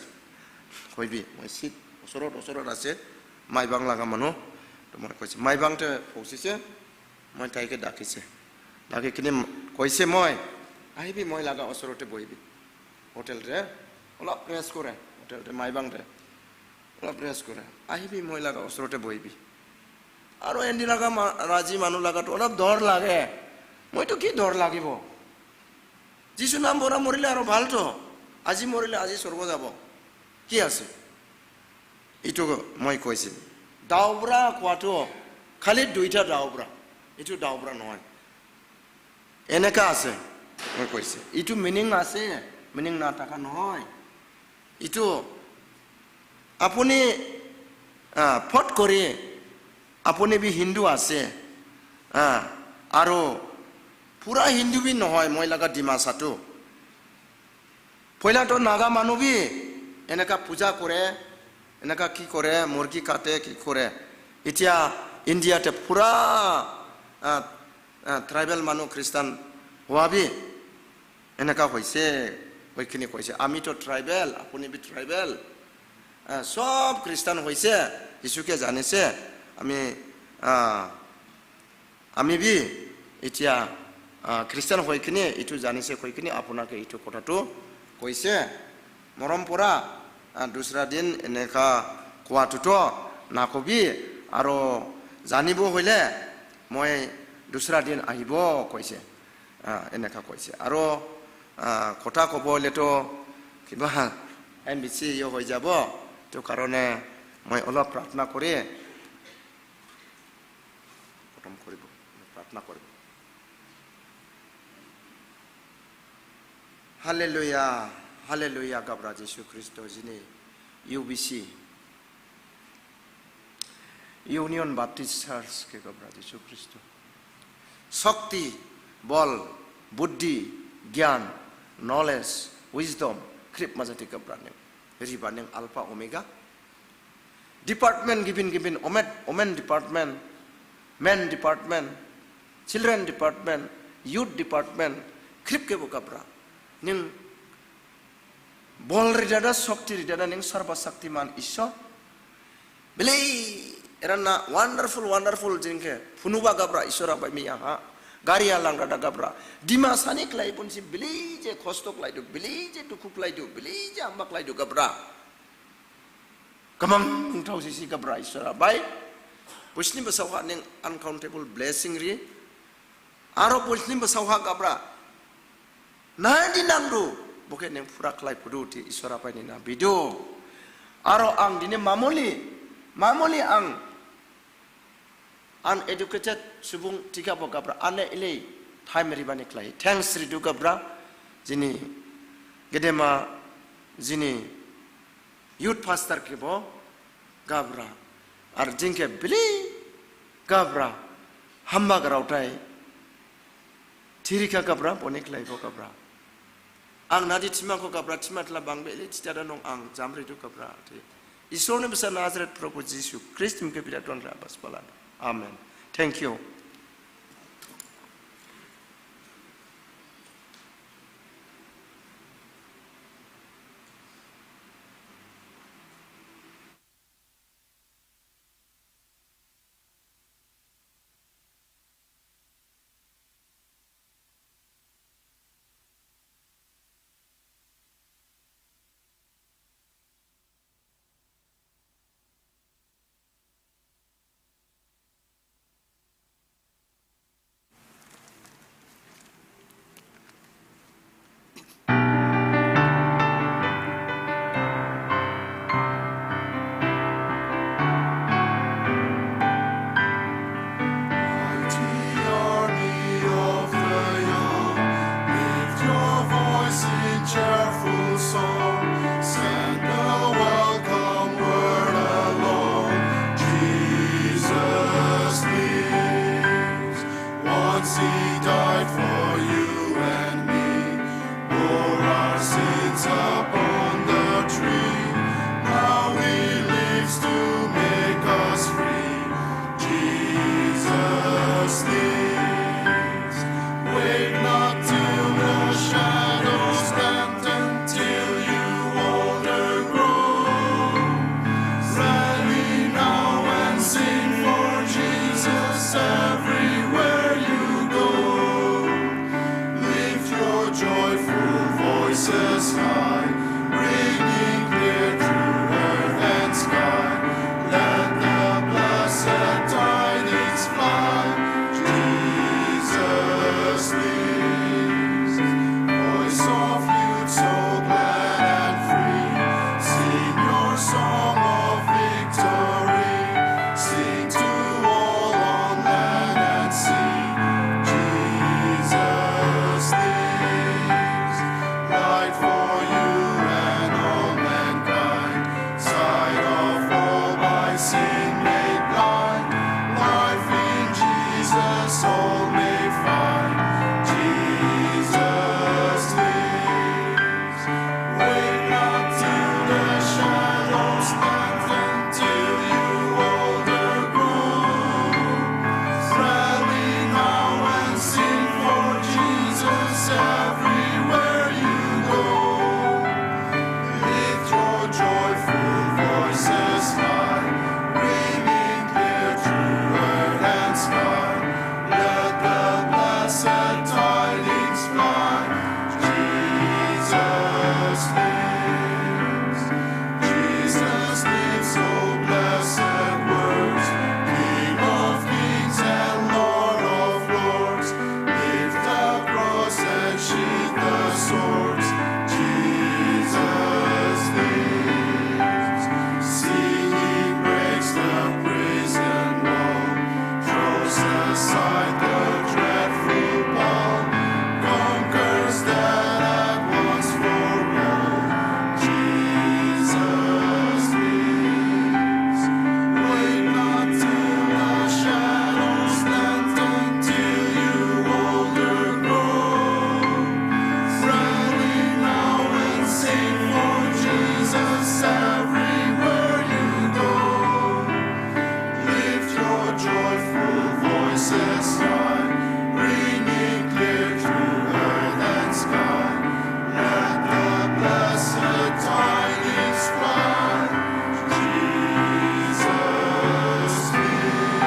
Koibi, moi seat Osorot, osorot ase, Maibang laga manu. To moi koise, Maibang te phosi se, moi tai ke daki se. Daki kini koise moi, ahi bi moi laga osorot te boibi. Hotel te, olap rest kore, hotel te Maibang te. Olap rest kore, ahi bi moi laga osorot te boibi. Aro endi laga ma-, raji manu laga to olap dor lage. Moi to ki dor lagibo. Jisu নাম bora morile aro bhal to. Aji morile aji sorgo jabo. Ki ase? Itu moi koise. Daobra kuatuo, khali duita daobra. Itu daobra noy. Eneka ase, moi koise. Itu meaning ase, meaning na taka noy. Itu, apuni, আ, ফট করে, apuni bi Hindu ase, a, aro, pura Hindu bi noy, moi laga Dimasa to. Poila to Naga manu bi, eneka puja kore, eneka ki kore, murgi kate ki kore. Itia India te pura, a, a, tribal manu Christian hua bi, eneka hoise, hoikhini koise. Ami to tribal, apuni bi tribal. আ, সব Christian hoise, Jisu ke janise, ami, a, Ami bi, itia, a, Christian hoikhini, itu janise hoikhini, apunake itu kotha to koise, মরমপড়া, আ, দুসরা দিন eneka kuatuotuo, nako bi, aro janibo hoile, moi দুসরা দিন ahibo koise, a, eneka koise. Aro, a, kotha kobo leto, kiba, N B C yo hoi jabo, to karone, moi olap প্রার্থনা kori, খতম করিব, প্রার্থনা করিব। Hallelujah, hallelujah, Gabra Jisu Khristo jini U B C, Union Baptist Church ke Gabra Jisu Khristo. শক্তি, বল, বুদ্ধি, জ্ঞান, knowledge, wisdom, khrip mazati Gabra ning. Riba ning Alpha Omega. Department gibin gibin, women, women department, men department, children department, youth department, khrip kebo Gabra. Ning bol ridada, শক্তি ridada, ning সর্বশক্তিমান ঈশ্বর. Bilei, এরা না wonderful, wonderful jingke, phunuba Gabra, ঈশ্বর abai miya ha. গাড়ি alang rada Gabra. Dimasa ni klai pun si bilei je কষ্ট klai du, bilei je dukhu klai du, bilei je hamba klai du Gabra. Kemang thau sisi Gabra Isor abai. Pushni besau ha ning uncountable blessing ri. Aro pushni besau ha Gabra. Nai di nang du, boke ning phura klai pudu ti Isor abai ni na bidu. Aro ang di ni mamoli, mamoli ang uneducated sübung tikabo Gabra, ane ile thai meri bani klai. Thanks ridu Gabra, zini gedema, zini youth pastor kebo Gabra, arjing ke bili Gabra, hamba garau tai. Thirika Gabra, boni klaibo Gabra. Ang nadi thimako Gabra, thima tla bangbe ili thita da nung ang jamridu Gabra. Ti Isor ni bisa Nazaret Probu Jisu Khristo mke pida don ra bas palan. Amen. Thank you. Mighty army of the young, lift your voice in cheerful song. Send the welcome word along. Jesus lives. Once he died for you and me. Born High, ringing clear through earth and sky. Let the blessed tidings fly. Jesus lives. Voice of youth so glad and free, sing your song of victory. Sing to all on land and sea, Jesus lives. Light for you and all mankind, sight of all by sin made blind. Life in Jesus all may find. Jesus lives. Wait not till the shadows lengthen, until you older grow. Rally now and sing for Jesus everywhere you go. Lift your joyful voices high, ringing clear through earth and sky. Let the blessed tidings fly. Jesus lives. Jesus lives, oh blessed words, King of kings and Lord of lords. Lift the cross and sheathe the swords. Jesus lives. Singing breaks the prison wall, throws aside the dreadful pall, conquers death at once for all. Jesus lives. Wait not till the shadows lengthen, till you older grow. Rally now and sing for Jesus everywhere you go. Lift your joyful voices high, ringing clear through earth and sky. Let the blessed tidings fly. Jesus lives.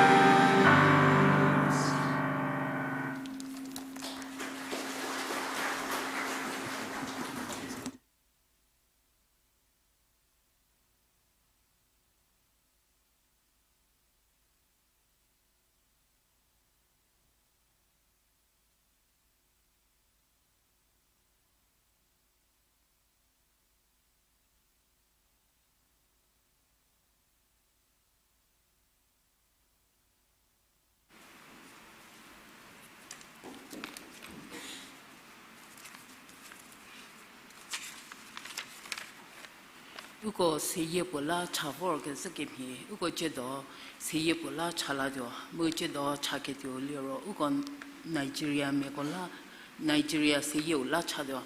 Uko seyie puo la cha vorkezhü kemhie, uko tsiedo seyie puo la cha latuo, mu tsiedo cha ketuo liro, uko Nigeriamiako la, Nigeria seyieu la chatuo,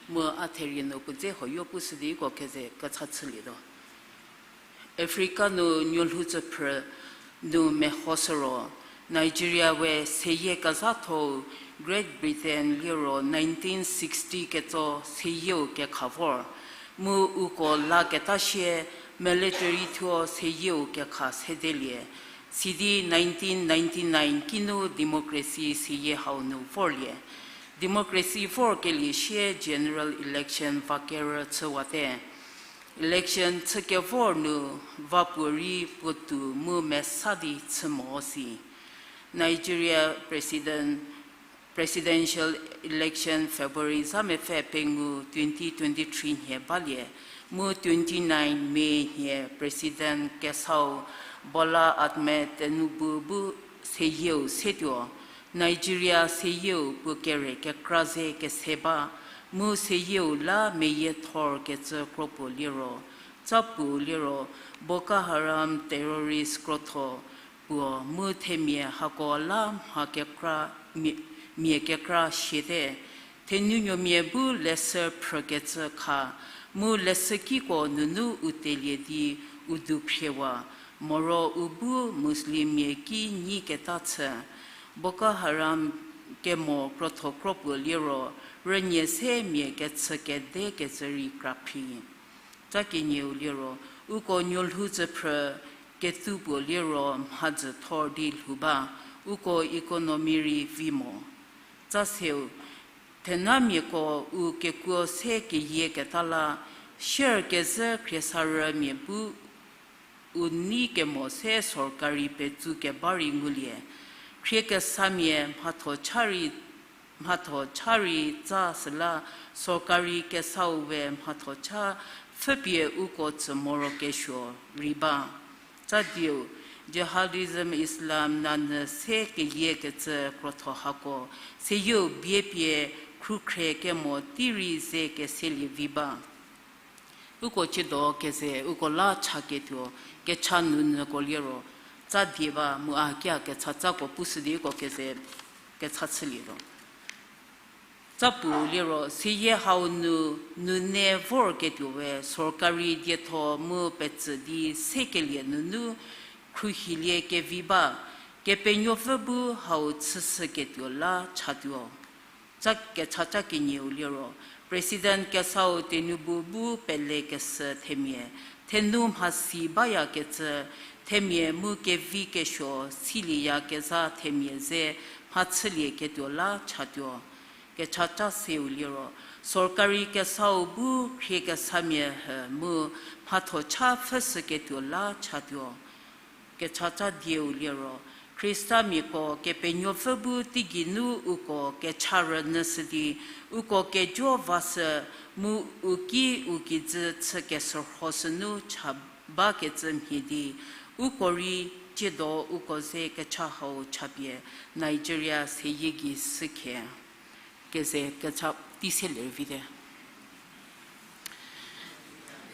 mu a therie nu puo dze huoyo pushü di uko keze kecha chülietuo. Africa nu nuolhou tsüphrü nu mehoshü ro, Nigeria we seyie kezhatho-u Great Britain liro nineteen sixty ketso seyieu kekha vor, mu uko la keta shie military thuo seyieu kekha sedelie. Sidi nineteen ninety-nine kinu democracy seyie hau nu vorlie. Democracy vorkelie shie general election vakerü chüwate. Election chükevor nu va puorei puotou mu mesa di chü mo si. Nigeria President, Presidential Election February za mepfü pengou twenty twenty-three nhie balie, mu twenty-nine May nhie President kesau Bola Ahmed Tinubu bu seyieu setuo, Nigeria seyieu puo kere kekra ze kese ba, mu seyieu la meyiethor kecü kro puo liro, tsa puo liro, Boko Haram terrorist krotho puo mu themia hako la mha kekra, mia, mia kekra siate. Thenunuomia bu leshü phrükecü kha, mu leshü kiko nunu u telie di u du phriewa, moro u bu Muslimmia ki nyi keta chü. Boko Haram kemo krotho kro puo liro, rünie se mia kechü kede kecü rei kra phi. Tsa kenieu liro, uko nuolhou tsüphrü ketu puo liro mhadzü thor di lhou ba, uko economy rei vi mo. Tsa seu, Thenamiako u kekuo se keyieketa la, sier kezhü khriesarümia bu u nei kemo se sorkari petsu keba rei ngulie. Khriekesamia mhatho cha rei, mhatho cha rei tsa süla, sorkari kesau we mhatho cha pfhüpie uko tsü morokesuo rei ba. Tsa dieu, Jihadism Islam nanyü se keyiekecü krotho hako, seyieu bie pie khrukhre kemo tei rei ze keselie vi ba. Uko ciedo keze uko la chaketuo, kecha nunyüko liro, tsa die ba mu a kia kecha tsako pushü di uko keze kecha chülietuo. Tsa puo liro, seyie hau nu, nune vorketuo we, sorkari dietho mu petsü di sekelie nunu, khruohilie kevi ba, Kepenuopfü bu hau chüshüketuo la chatuo. Tsa kecha tsa kenieu liro, President kesau Tinubu bu pelekeshü themia, thenu mhasi bayakecü, themia mu kevi kesuo silieyakezha themia ze mhachülieketuo la chatuo. Kecha tsa seu liro, sorkari kesau bu khriekesamia hü mu mhatho cha pfhüshüketuo la chatuo. Kecha tsa dieu liro, Khristamiako Kepenuopfü bu teigeinu uko kecha rünyüshü di, uko kejo vashü mu u ki u kijü chü keshürhoshü nu cha bakecü mhie di, uko rei ciedo uko ze kecha hau chapie Nigeria seyie gei shükhe. Keze kecha tei selie rei vite.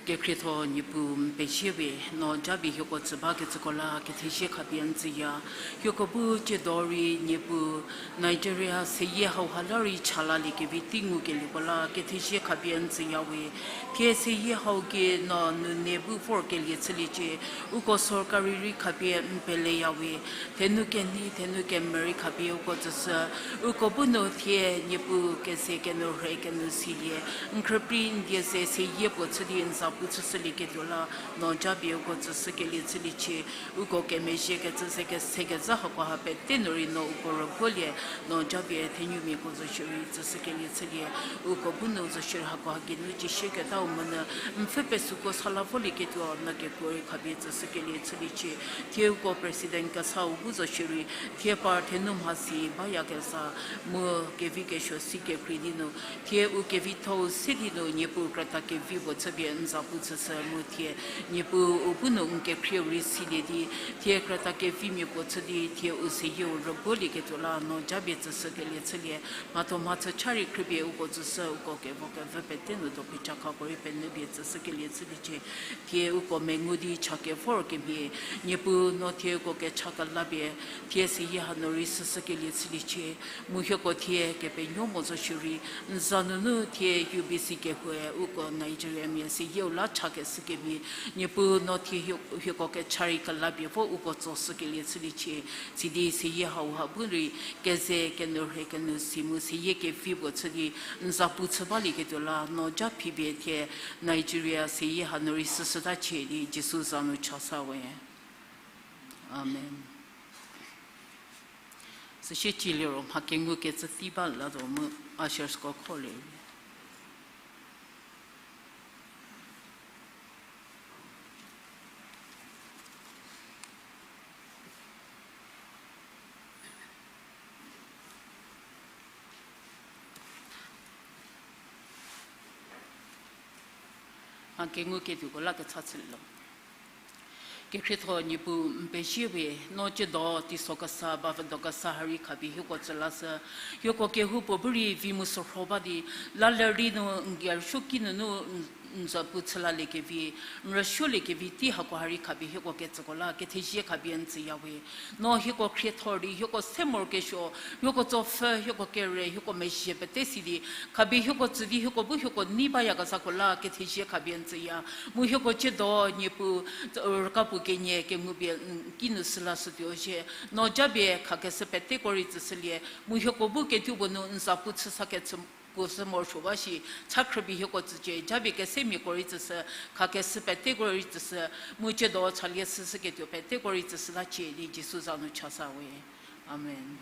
Kekhrietho Niepuu, n pezie we, no japie hieko tsü bakecüko la kethezie khapie n tsüya. Hieko bu ciedo rei Niepuu, Nigeria seyie hauha la rei cha laliekevi tei ngukelieko la kethezie khapie n tsüya we. Thie seyie hau gei no nune bu vorkelie chüliecie, uko sorkari rei khapie n peleya we. Thenu kenei, thenu kemeri khapie uko tsüshü, uko bu nu thie Niepuu keze kenu rhe kenu silie, n khrüprei n die ze seyie puo chü di n za pu chüshülieketuo la, no japie uko tsüshükelie chüliecie, uko kemezhiekecü ze kesekezha hakoha pete nu rei no uko rüguolie, no japie thenumiako zo shierei tsüshükelie chülie, uko bu nu zo shierei hakoha geinu cishüketau monyü, n pfhü pesüko sa la volieketuo no kekuo rei khapie tsüshükelie chüliecie, thie uko President kesau bu zo shierei, thie par thenu mhasi bayakezha, mu kevi kesuo si kekrei di nu, thie u kevitho-u se di nu Niepuu krüta kevi puo chüpie n za pu chüshü mu thie, Niepuu u bu nu n kekhrieu rei silie di, thie krüta kevimia puo chü di, thie u seyieu rüguolieketuo la no japie tsüshükelie chülie, mhatho mhachü cha rei khrüpie uko tsüshü, uko kevo kevü pete nu do phichakako rei penyüpie tsüshükelie chüliecie, thie uko mengu di cha kevor kemhie, Niepuu no thie uko kecha kelapie, thie seyie hanu rei shüshükelie chüliecie, mu hieko thie Kepenuopfü mo zo shierei, n za nunu thie U B C kehoue uko Nigeriamia seyieu la chakeshü kemhie, Niepuu no thie hie-, hieko kecha rei kelapie vo uko tsoshükelie chüliecie, sidi seyie hauha bu rei keze kenu rhe kenu si mu seyie kevi puo chü di n za pu chü balieketuo la no ja phipie thie Nigeria seyie hanu rei shüshüta chie di Jisu za nu chasa we. Amen. Süsie ciliro mha kengu kecü tei ba la zo mu ushersko kholie. Mha kengu ketuoko la kecha chülie lo. Kekhrietho Niepuu n pezie we, no ciedo teiso kesa, bavüdo kesa ha rei khapie hieko tsü lashü. Hieko kehoupuo bu rei vi mu sürho ba di, la ler di nu n kerüsuoki nunu n, n za pu chü laliekevi, n rüsuoliekevi tei hako ha rei khapie hieko ketsüko la kethezie khapie n tsüya we. No hieko khriethor di, hieko se morokesuo, hieko tsopfhü, hieko kere, hieko mezhie pete si di, khapie hieko tsü di, hieko bu hieko nei bayakezhako la kethezie khapie n tsüya. Mu hieko ciedo Niepuu, rüka puo kenie kengu pie n kinu sü lashütuo zhie. No japie khakeshü peteko rei tsüshülie. Mu hieko bu ketuo puo nu n za pu chü sa kechü kuo sü morosuo ba shi, cha khrüpie hieko tsücie, japie kesemiako rei tsüshü, khakeshü peteko rei tsüshü, mu ciedo chalie shüshüketuo peteko rei tsüshü la cie di Jisu za nu chasa we. Amen.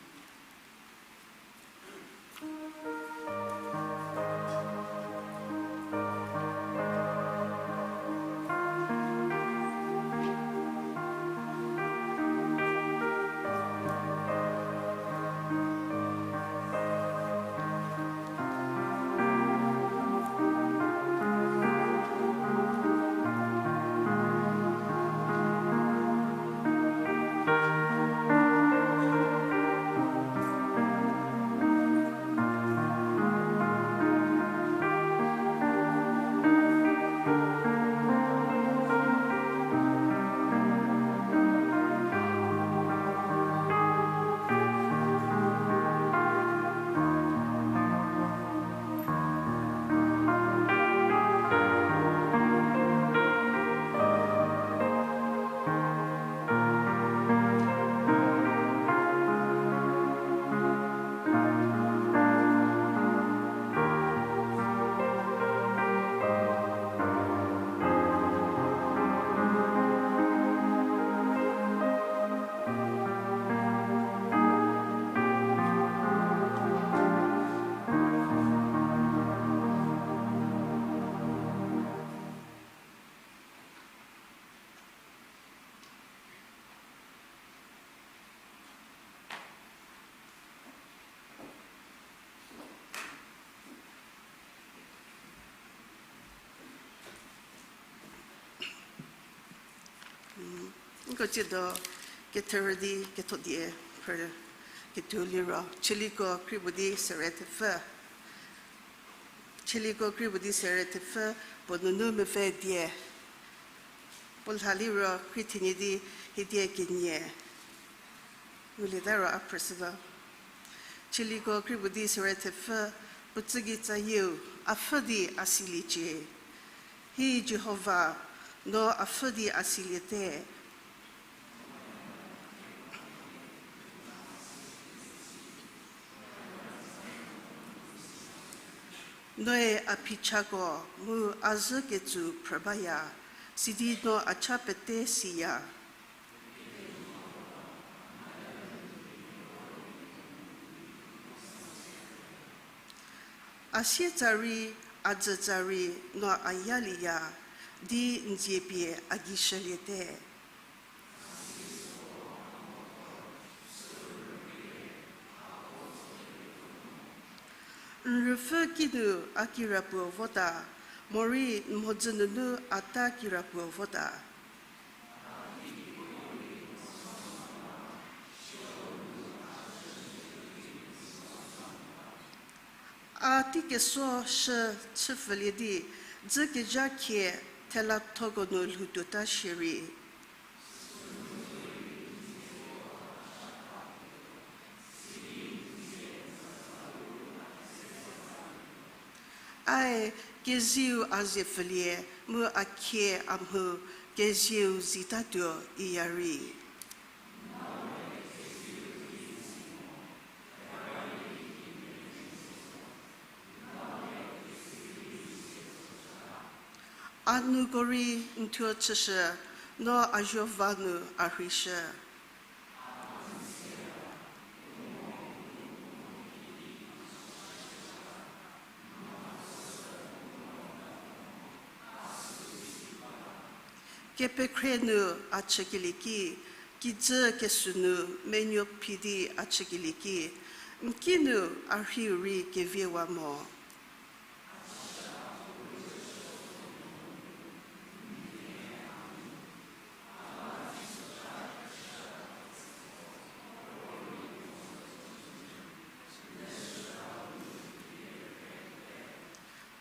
Ko tsiedo ketherü di ketho die phrü ketuo liro, Chüliko kri puo di sere thepfü. Chüliko kri puo di sere thepfü, puo nunu mepfü die. Puo lha liro kri thenie di hie die kenie. Ngulieta ro a phrüshü ba. Chüliko kri puo di sere thepfü, puo tsügei tsayieu, a pfhü di a siliecie. Hi Jihova, no a pfhü di a siliete. Noe a phichako mu a zhü ketsu phrü baya, sidi no a cha pete siya. A sietsa rei, a dzütsa rei, no a yaliya, di n dzie pie a gei shüliete. N rüpfü kinu a kirapuo vota, morei n mhodzü nunu a ta kirapuo vota. A teikeso shü chüpfülie di, dzükezha khie thelathoko nu lhoutuota shierei. Ae kezieu a ze pfülie, mu a khie a mhu kezieu zitatuo iya rei. A nuko rei n thuo chüshü, no a zuo va nu a rheishü. Kepekhre nu a chükelie ki, kijü kesü nu menuo phi di a chükelie ki, n kinu a rheiu rei keviewa mo.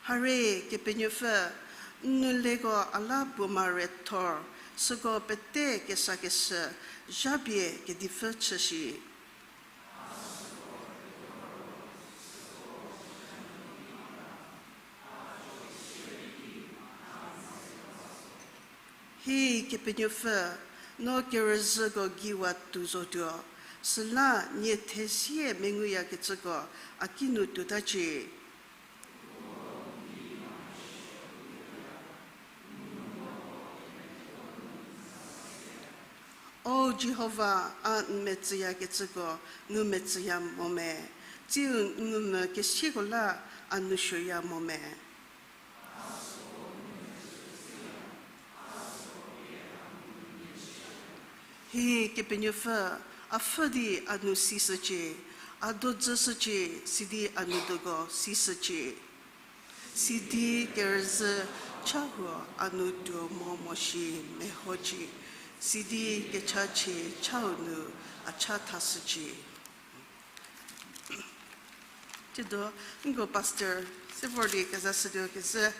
Hare Kepenuopfü, n nou leko a la puo ma re thor, süko pete kesakeshü, zhapie kedipfü chü shi. Hi Kepenuopfü, no kerüzhüko geiwa tuo zotuo, süla nie thezie menguyakecüko a kinu tuotacie. O Jihova, a n metsüyakecüko ngumetsüya mo me, tsiu n ngumvü kesieko la a nou suoya mo me. Hi Kepenuopfü, a pfhü di a nou sishücie, a dodzüshücie, sidi a nou doko sishücie. Sidi kerüzhü cha huo a nou tuo mo mo shi mehocie, sidi kechachie chau nu a cha thashücie. Tsiedo, nko pastor se vor di kezashütuo kezhü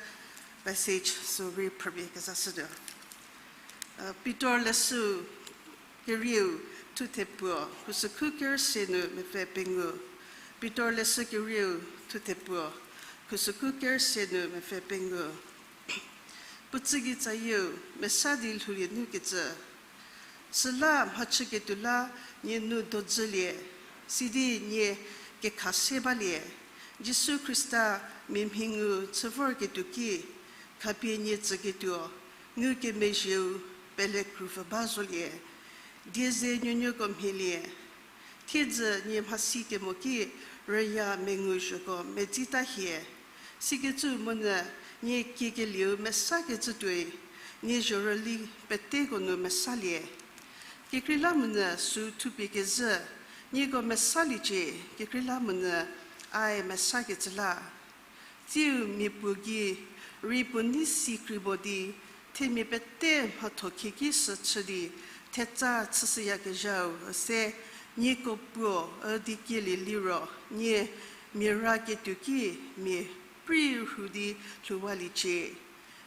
passage sü rei phrüpie kezashütuo. Pitor leshü kerieu thuthe puo, khusükhu kerüse nu mepfü pengou. Pitor leshü kerieu thuthe puo, khusükhu kerüse nu mepfü pengou. Puo tsügei tsayieu mesa di lhoulie nu kecü. Süla mhachüketuo la nie nou dodzülie, sidi nie kekhase balie. Jisu Khrista mia mhi ngu chü vorketuo ki, khapie nie tsüketuo, ngukemezhieu pele krupfü ba zolie. Die ze nuonuoko mhielie. Thiedzü nie mhasi kemo ki rüya mengu zhoko medzita hie. Sikecü monyü nie kiekelieu mesakecü tuoi, nie zhorüli peteko nu mesalie. Kekreilamonyü sü thupie kezhü, nieko mesaliecie, kekreilamonyü ae mesakecü la. Tsiu mia puo gei rei puo nei si krei mo di, themia pete mhatho khieki sü chü di, thetsa chüshüyakezhau üse, nieko puo üdi kielie liro, nie mia ra ketuo ki mia prei rhu di lhouwaliecie.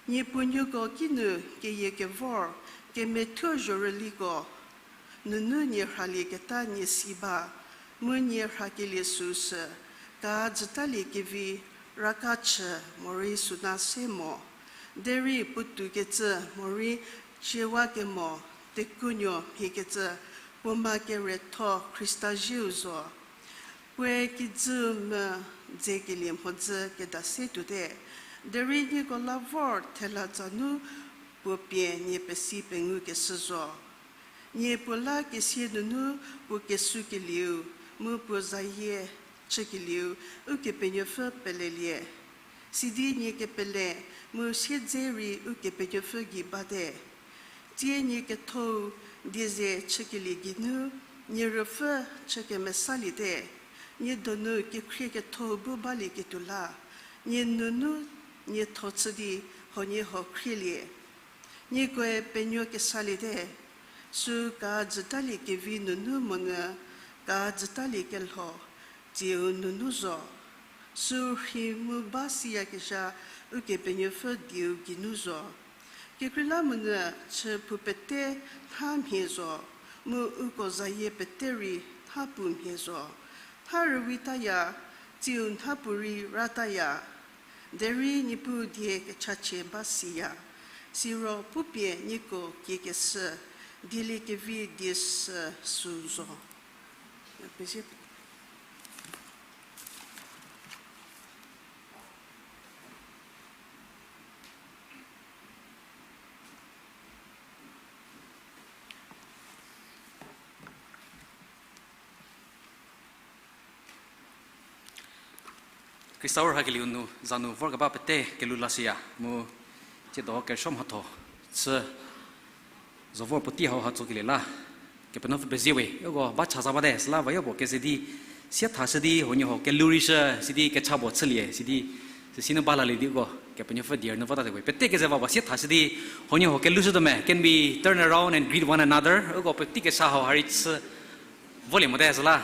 Niepuo nuoko kinu keyie kevor, kemethuo zhorüliko nunu nie rhalieketa nie si ba, mu nie rhakelie süu sü, ka jütalie kevi raka chü morei süna se mo. Derei puotoukecü morei ciewakemo, tekuonuo mhiekecü, puoma keretho Khrista zieu zo. Puoe kijü mu dzekelie mhodzü keda se tuote. Derei nieko la vor thela tsanu puo pie nie pesi pengou keshü zo. Nie puo la kesia nunu puo kesükelieu, mu puo zayie chükelieu, Ukepenuopfü pelelie. Sidi nie kepele, mu siedze rei Ukepenuopfü gei bate. Tsie nie kethou die ze chükelie geinu, nie ruopfü chü kemesaliete. Nie donu kekhrie kethou bu balieketuo la, nie nunu nie tho chü di huoniehuo khrielie. Niekoe penuo kesaliete, sü ka jütalie kevi nunu monyü, ka jütalie kelho, tsieu nunu zo. Sü rhi mu ba siyakezha Ukepenuopfü dieu geinu zo. Kekreilamonyü chü phou pete nha mhie zo, mu uko zayie pete rei nha pu mhie zo. Nha rüwitaya, tsiu nha pu rei rataya. Derei Niepuu die kechachie ba siya. Siro pupie nieko kiekeshü, dieliekevi die sü sü zo. Khrista u rhakelieu nu za nu vorkeba pete kelhou lashüya mu tsiedo kerüsuo mhatho chü zo vor puotei hauha tsokelie la Kepenuopfü pezie we. Uko ba cha za bate, süla va yopuo keze di siathashü di huoniehuo kelhou rei shü, sidi kecha puo chülie, sidi süsinu ba lalie di uko Kepenuopfü die rünyü votate we. Pete keze va puo siathashü di huoniehuo kelhoushütuo me. Can we turn around and greet one another? Uko puotei kesa hauha rei chü volie mote süla.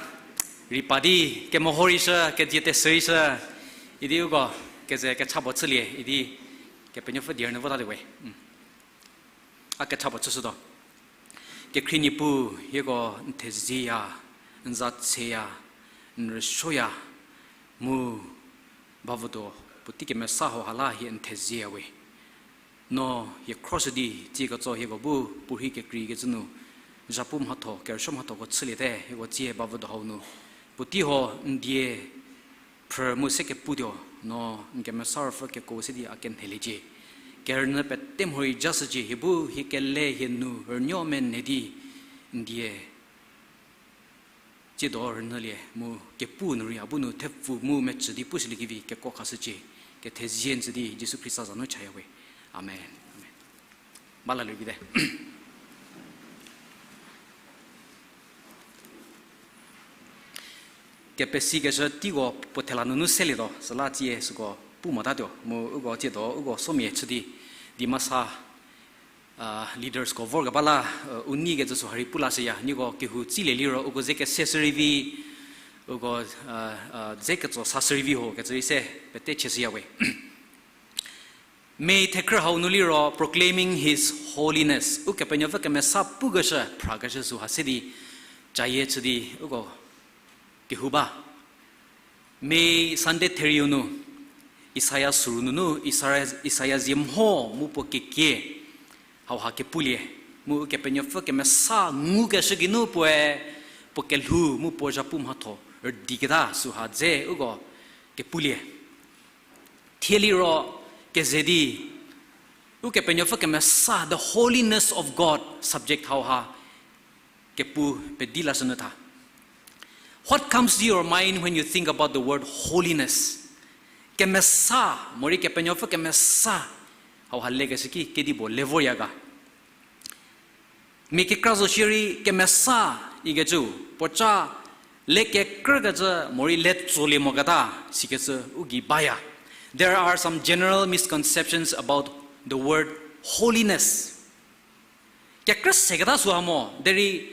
Rei pa di, kemeho rei shü, kedzie tesü rei shü, idi uko keze kecha puo chülie, idi Kepenuopfü die rünyü votate we. A kecha puo chüshütuo. Kekhrie Niepuu, hieko n thezieya, n za tseya, n rüsuoya, mu bavüdo puotei kemesa hauha la hie n thezieya we. No hie khroshü di, tsie ketso hieko bu puorhi kekreikecü nu, zhapu mhatho, kerüsuo mhathoko chüliete, hieko tsie bavüdo hau nu puotei huo n die phrü mu se keputuo, no n Kemesa Ruopfü kekuo se di a kenheliecie. Kerünyü pete mhorei jashücie, hie bu hie kele hie nu rünuo menei di n die tsiedo rünyülie mu kepu nu rei a bu nu thepfu mu mecü di pushüliekevi kekuo khashücie. Kethezie n tsü di Jisu Khrista za nu chaya we. Amen. Amen. Ba lalie vite. Kepesikeshü teiko puo thela nunu selietuo, süla tsie süko pu motatuo, mu uko tsiedo uko somia chü di, Dimasa leadersko vorkeba la, u neikecü sü ha rei pu lashüya, nieko kehou tsilie liro uko ze kese shürei vi, uko ze ketso sa shürei vi ho kecü rei se pete cheshüya we. May thekrü hau nu liro Proclaiming His Holiness, Ukepenuopfü kemesa pukeshü phrakeshü sü ha se di cayie chü di uko kehou ba. May Sunday therieu nu, Isaia süru nunu, Isaia, Isaia zie mho mu puo kekie hauha kepulie, mu Ukepenuopfü kemesa ngukeshü geinu puoe puo kelhou mu puo zhapu mhatho rüdiketa sü ha dze uko kepulie. Thie liro keze di Ukepenuopfü kemesa, the holiness of God subject hauha kepu pedi lashünyü tha. What comes to your mind when you think about the word holiness? Kemesa, morei Kepenuopfü kemesa hauha lekeshü ki kedipuo le vorya ga? Mia kekra zo shierei kemesa ikecü, puoca le kekrükecü morei le tsolie moketa sikecü u gei baya. There are some general misconceptions about the word holiness. Kekrü seketa süha mo, derei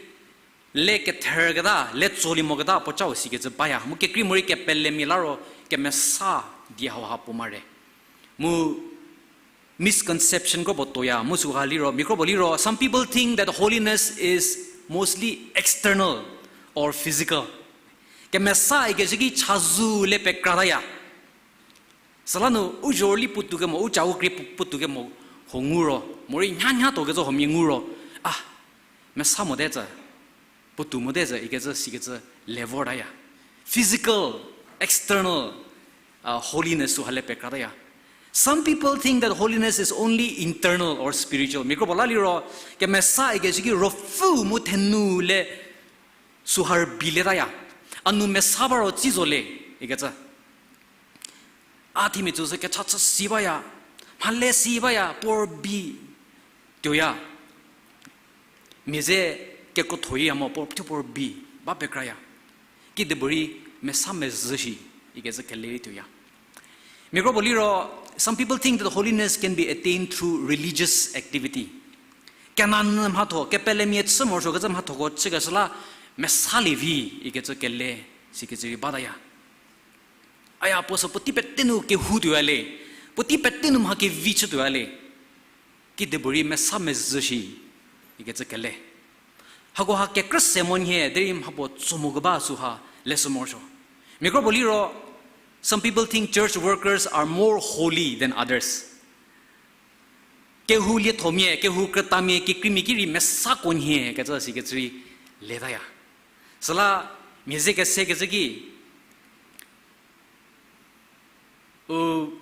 le ketherketa, le tsolie moketa puocau sikecü baya. Mu kekreimorei kepelemia la ro kemesa di hauha puo mare. Mu misconception kropuo tuoya, mu süha liro, mia kropuo liro, some people think that holiness is mostly external or physical. Kemesa ikecü ki chazou le pekrataya. Süla nu u zhorüli puotou kemo, u ca u krie pu-, puotou kemo, ho ngu ro, morei nha nha tuo kecü huomia ngu ro, a, mesa mote tsü, puotou mote tsü ikecü sikecü le vortaya. Physical, external, uh, holiness süha le pekrataya. Some people think that holiness is only internal or spiritual. Mia kropuo la liro, kemesa ikecü ki ruopfü mu thenu le süha rübei letaya. A nu mesa ba ro tsi zo le, ikecü. A themia tsüsü kecha chü si baya, mhale si baya, puo rübei tuoya. Mia ze kekrothoya mo, puo, thuo puo rübei ba pekraya. Kidipuorei mesa mezhü shi, ikecü kele rei tuoya. Mia kropuo liro, some people think that holiness can be attained through religious activity. Kenanyü mhatho, kepelemia chü morosuokecü mhathoko chükeshü la mesalie vi, ikecü kele, sikecü rei bataya. Aya, puo sü puotei pete nu kehou tuoya le, puotei pete nu mha kevi chütuoya le, kidipuorei mesa mezhü shi, ikecü kele. Hakoha kekrü se mo nhie, derei mhapuo tso mo keba süha leshü morosuo. Mia kropuo liro, some people think church workers are more holy than others. Kehou liethomia, kehou krütamia, kekreimia ki rei mesako nhie kecü sikecü rei letaya. Süla mia ze kese kecü ki, u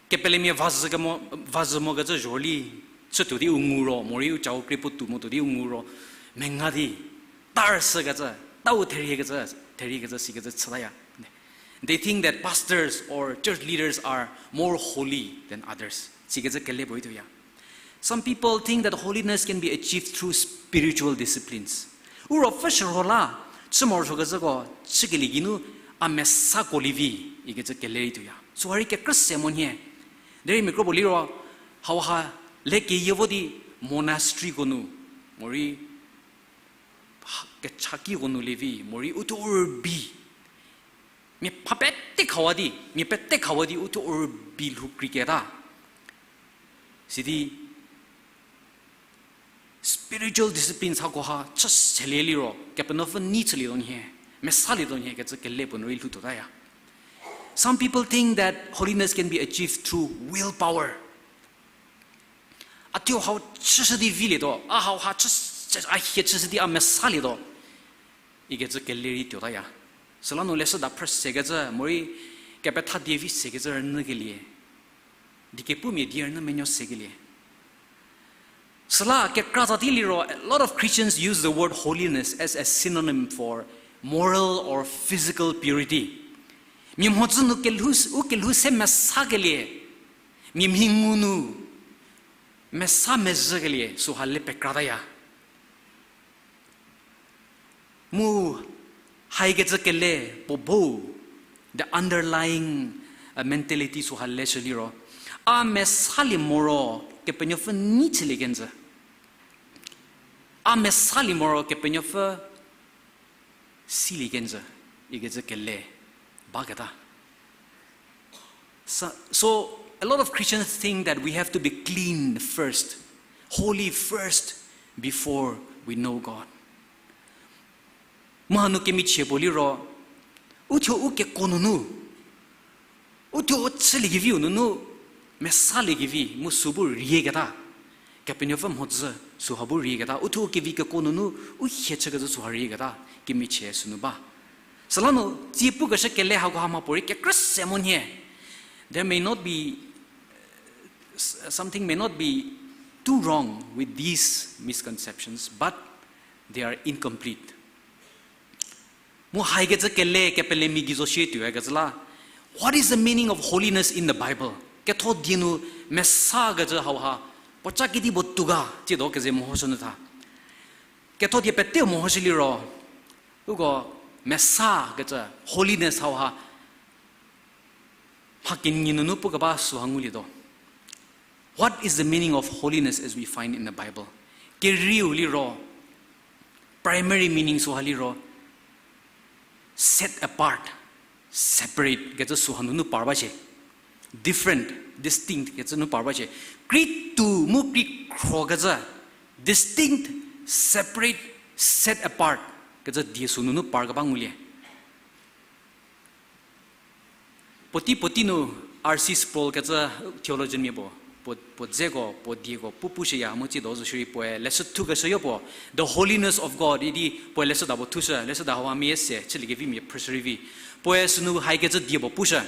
kepelemia vazhü kemo, vazhü mokecü zhorüli chütuo di u ngu ro, morei u ca u krie puotou motuo di u ngu ro, menga di, tarshükecü, tau theriekecü, theriekecü sikecü chütaya. They think that pastors or church leaders are more holy than others. Sikecü kele puorei tuoya. Some people think that holiness can be achieved through spiritual disciplines. U ruopfü shürho la, chü morosuokecüko chükelie geinu a mesako lievi, ikecü kele rei tuoya. Süha rei kekrü se mo nhie. Derei mia kropuo liro, hauha le keyie vo di monasteryko nu, morei kechakiko nu lievi, morei uthuo u rübei. Mia pha pete khawa di, mia pete khawa di uthuo u rübei lhou kreiketa. Sidi spiritual disciplines hakoha chü selie liro, Kepenuopfü nei chülietuo nhie, mesalietuo nhie kecü kele puo nu rei lhoutuotaya. Some people think that holiness can be achieved through willpower. A thuo hau chüshü di vilietuo, a hauha chü, a hie chüshü di a mesalietuo, ikecü kele rei tuotaya. Süla nu leshüda phrü sekecü, morei kepetha die vi sekecü rünyükelie, dikepumia die rünyü menuo sekelie. Süla kekra za di liro, a lot of Christians use the word holiness as a synonym for moral or physical purity. Mia mhodzü nu kelhou, u kelhou se mesakelie, mia mhi ngu nu mesa mezhükelie süha le pekrataya. Mu haikecü kele puo bo, the underlying, uh, mentality süha leshü liro, a mesalie moro Kepenuopfü nei chülie kenjü. A mesalie moro Kepenuopfü silie kenjü, ikecü kele baketa. So, so a lot of Christians think that we have to be clean first, holy first, before we know God. Mu hanu kemichie puo liro, uthuo u keko nunu, uthuo u chüliekeviu nunu, mesaliekevi mu sü bu rieketa. Kepenuopfü mhodzü süha bu rieketa. Uthuo u kevi keko nunu, u hie chükecü süha rieketa. Kemichie sünu ba. Süla nu, tsie pukeshü kele hakoha mha puorei kekrü se mo nhie. There may not be, something may not be too wrong with these misconceptions, but they are incomplete. Mu haikecü kele kepelemia gei zo shie tuoyakecü la, what is the meaning of holiness in the Bible? Ketho die nu mesakecü hauha puoca kedipuo tuo ga, tsiedo keze mehoshü nyü tha. Ketho die peteu mehoshü liro, uko mesakecü holiness hauha mha kenyi nunu pukeba süha ngulietuo. What is the meaning of holiness as we find in the Bible? Kerieu liro, primary meaning süha liro, set apart, separate kecü süha nunu par ba shie. Different, distinct kecü nu par ba shie. Kri tu mu kri khro kecü, distinct, separate, set apart kecü die sü nunu par keba ngulie. Puotei puotei nu R C Sproul kecü theologian mia puo, puo, puo dzeko, puo dieko pu pushüya mu tsiedo zo shierei puoe leshü thukeshüyo puo, The Holiness of God idi puoe leshüda puo thushü, leshüda hau a mia se chüliekevimia phrüshü rei vi. Puoe sünu haikecü die puo pushü.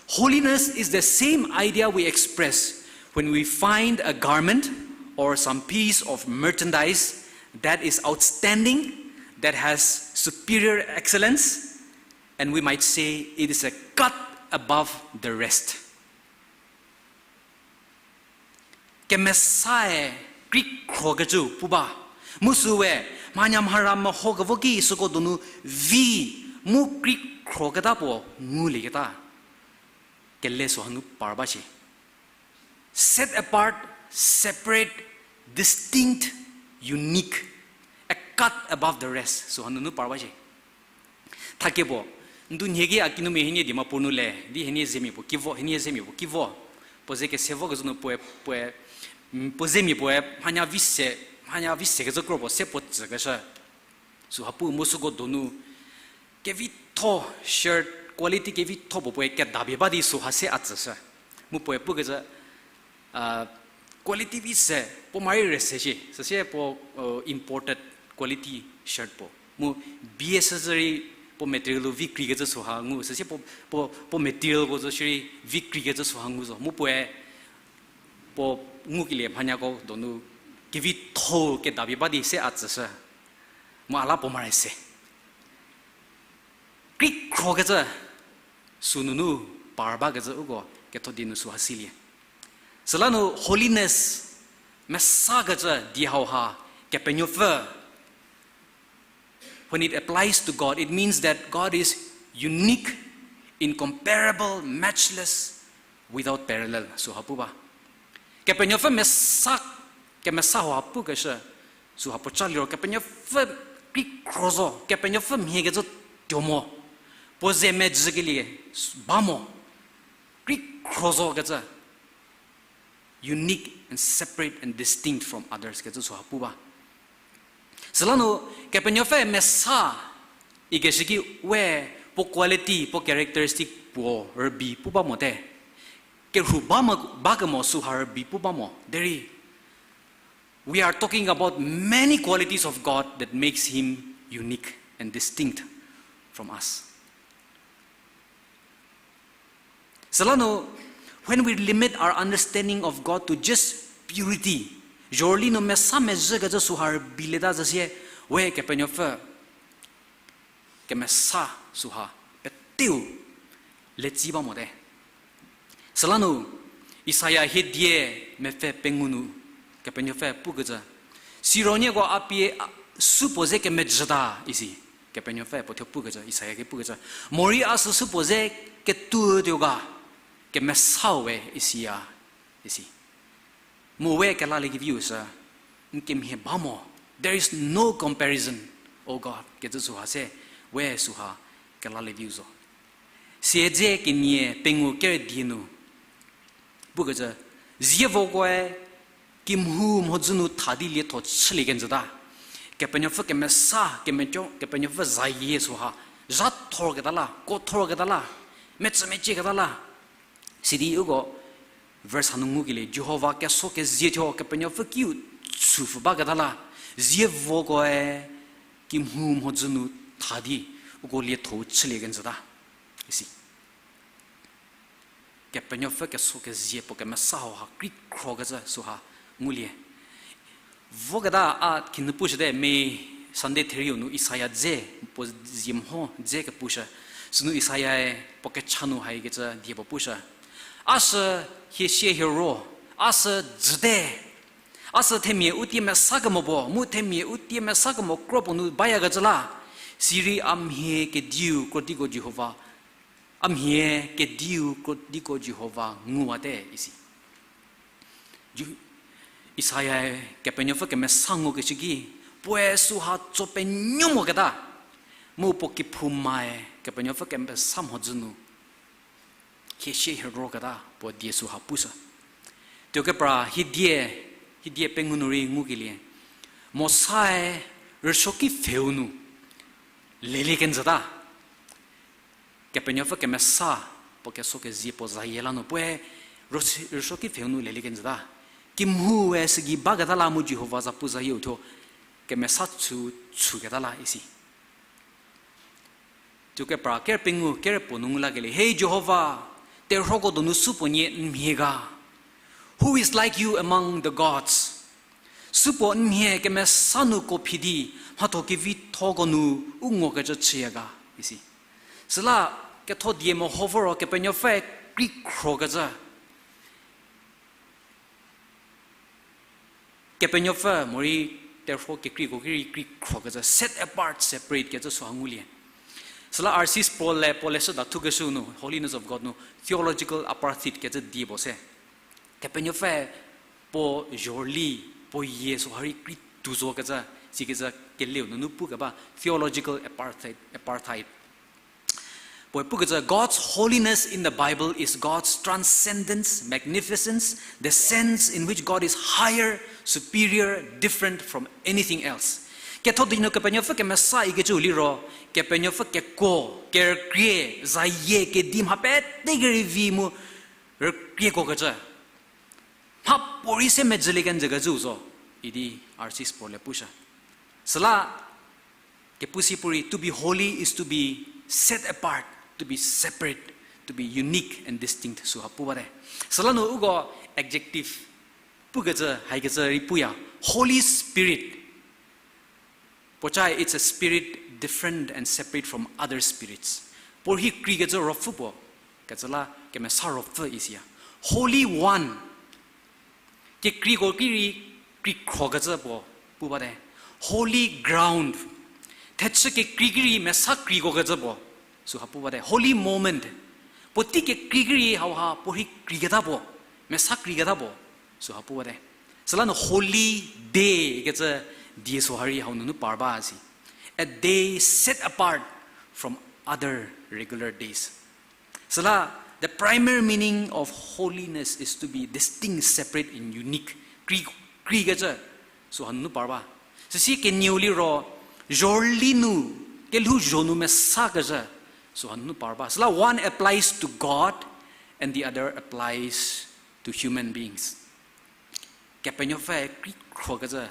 Holiness is the same idea we express when we find a garment or some piece of merchandise that is outstanding, that has superior excellence, and we might say it is a cut above the rest. Kemesae kri khro kecü pu ba. Mu süe, mhanya mhara meho kevo ki süko donu vi mu kri khro keta puo ngulieketa. Kele sühanu par ba shie. Set apart, separate, distinct, unique, a cut above the rest. Sühanu nu par ba shie. Thakie puo, ndu nhie ki a kinumia hienie Dimapur nu le, di hienie zemia puo ki vo, hienie zemia puo ki vo. Puo ze kese vo kezü nu puoe, puoe, mm, puo zemia puoe mhanya vi se, mhanya vi se kecü kro puo se puo tsükeshü. Süha pu mu süko donu kevitho shirt, quality kevitho puo puoe kedapie ba di süha se a tsüshü. Mu puoe pukecü, quality vi se, puo mari re se shie, süsie puo, imported quality shirt puo. Mu bie sü zü rei puo material-u vikreikecü süha ngu, süsie puo, puo, puo material-ko zo shierei vikreikecü süha ngu zo. Mu puoe, puo ngukelie mhanyako donu kevitho kedapie ba di se a tsüshü. Mu a la puo mari se. Kri khro kecü, sünunu par bakecü uko ketho di nu süha silie. Süla nu holiness, mesakecü di hauha, Kepenuopfü, when it applies to God, it means that God is unique, incomparable, matchless, without parallel, süha pu ba. Kepenuopfü mesa, kemesa hauha pukeshü, süha puoca liro Kepenuopfü kri khro zo, Kepenuopfü mhie kecü tuo mo, puo ze mezhükelie ba mo, kri khro zo kecü, unique and separate and distinct from others kecü süha pu ba. Süla nu Kepenuopfü mesa ikeshü ki we puo quality, puo characteristic puo rübei pu ba mote. Kerhu ba mo, bakemo süha rübei pu ba mo. Derei, we are talking about many qualities of God that makes him unique and distinct from us. Süla nu, when we limit our understanding of God to just purity, zhorüli nu mesa mezhükecü süha rübeilieta zhüsie, we Kepenuopfü kemesa süha peteu letsi ba mote. Süla nu, Isaia hiedie mepfü pengou nu Kepenuopfü pukecü, siro nieko a pie a, supuo ze kemejüta isi, Kepenuopfü puo thuo pukecü, Isaia ki pukecü, morei a sü supuo ze ketuo tuo ga, kemesau we isiya, isi. Mu we kelaliekeviu sü, n kemhie ba mo, there is no comparison, O God, kecü süha se, we süha kelalieviu zo. Siedze kenie pengou kerüdie nu pukecü, zievokoe kimhou mhodzü nu tha di lietho chülie kenjüta. Kepenuopfü kemesa, kemeco, Kepenuopfü zayie süha, zha thorketa la, ko thorketa la, mecü mecieketa la. Sidi uko verse hanu ngukelie, Jihova keso kezie thuo Kepenuopfü kiu chüpfü baketa la, zievokoe kimhou mhodzü nu tha di, uko lietho chülie kenjüta. Isi. Kepenuopfü keso kezie puo kemesa hauha kri khrokecü süha ngulie. Voketa a khinhie pushüte, mia Sunday therieu nu Isaia dze, puo zie mho dze kepushü. Sünu Isaiae puo kecha nu haikecü die puo pushü. A sü hie sie hie ro, a sü jüte. A sü themia u tie mesa kemo puo, mu themia u tie mesa kemo kro puo nu bayakecü la. Sirei a mhie kediu krodiko Jihova, a mhie kediu krodiko Jihova nguwate isi. Ju-, Isaia-e Kepenuopfü kemesa ngukecü ki, puoe süha tso penuo moketa, mu puo kephouma-e Kepenuopfü kemesa mhodzü nu hie sie hie roketa puo die süha pushü. Tuokepra hiedie, hiedie pengou nu rei ngukelie, Mosa-e rüsuoki pfheu nu lelie kenjüta. Kepenuopfü kemesa puo keso kezie puo zayie la nu puoe rüsuoki pfheu nu lelie kenjüta. Kemhoue sügei baketa la mu Jihova zapu zayieu thuo kemesa chü chüketa la isi. Tuokepra ker pengou ker puo nu ngu lakelie, He Jihova, terhuoko donu supuo nie n mhie ga? Who is like you among the gods? Supuo n mhie kemesa nu ko phi di, mhatho kevithoko nu u ngokecü chüya ga? Isi. Süla ketho die meho voro Kepenuopfüe krikhrokecü Kepenuopfü morei terhuo kekreiko ki rei krikhrokecü, set apart, separate kecü süha ngulie. Süla R C Sproul-e puo leshüda thukeshü nu, Holiness of God nu, theological apartheid kecü die puo se. Kepenuopfü puo zhorüli, puo yie süha rei kri tuo zokecü, sikecü keleu nunu pukeba, theological apartheid, apartheid. Puoe pukecü, God's holiness in the Bible is God's transcendence, magnificence, the sense in which God is higher, superior, different from anything else. Ketho di nu Kepenuopfü kemesa ikecüu liro, Kepenuopfü kekuo, kerükrie, zayie, kedi mha pete kerei vi mu rükriekuokecü, mhapuorei se medzülie kenjükecüu zo, idi R C Sproul-e pushü. Süla kepu si puorei, to be holy is to be set apart, to be separate, to be unique and distinct, süha pu bate. Süla nu uko adjective pukecü, haikecü rei puya, Holy Spirit. Puoca, it's a spirit different and separate from other spirits. Puo rhi kreikecü ruopfü puo, kecü la kemesa ruopfü isiya. Holy One. Kekreiko ki rei krikhrokecü puo pu bate. Holy ground. Thechü kekrei ki rei mesa kreikokecü puo, süha pu bate. Holy moment. Puotei kekrei ki rei hauha puo rhi kreiketa puo, mesa kreiketa puo, süha pu bate. Süla nu holy day kecü die süha rei hau nunu par ba si. A day set apart from other regular days. Süla, the primary meaning of holiness is to be distinct, separate, and unique. Krei, kreikecü, süha nunu par ba. Süsie kenieu liro, zhorüli nu, kelhouzho nu mesakecü, süha nunu par ba. Süla one applies to God and the other applies to human beings. Kepenuopfü krikhrokecü,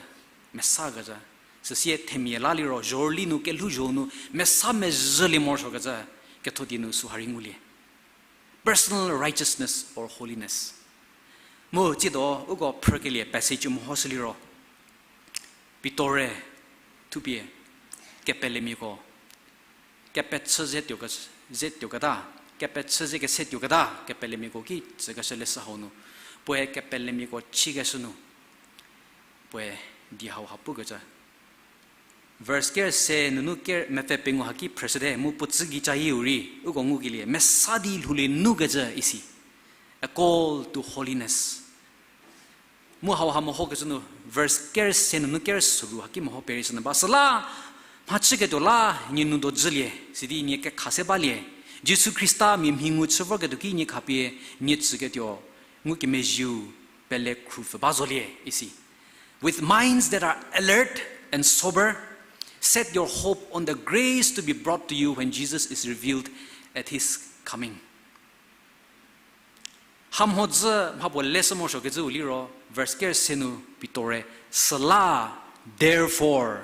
mesakecü. Süsie themia la liro, zhorüli nu, kelhouzho nu, mesa mezhülie morosuokecü, ketho di nu süha rei ngulie. Personal righteousness or holiness. Mu tsiedo, uko phrükelie passage mehoshü liro, Pitor-e thupie, kepelemiako kepechü ze tuo ke-, ze tuoketa, kepechü ze kese tuoketa, kepelemiako ki tsükeshü leshü hau nu, puoe kepelemiako chikeshü nu, puoe die hauha pukecü. Verse ker se nunu ker mepfü pengou haki phrüshüte, mu puo tsügei cayieu rei, uko ngukelie, mesa di lhoulie nukecü isi. A call to holiness. Mu hauha mehokecü nu, verse ker se nunu ker soru haki meho perei shünyü ba. Süla, mhachüketuo la, nie nu dojülie, sidi nie kekha se balie. Jisu Khrista mia mhi ngu chü vorketuo ki nie khapie, nie tsüketuo, ngukemezhieu, pele khrupfü ba zolie, isi. With minds that are alert and sober, set your hope on the grace to be brought to you when Jesus is revealed at his coming. Hamhodzü mhapuo leshü morosuokecüu liro, verse ker se nu Pitor-e, süla, therefore,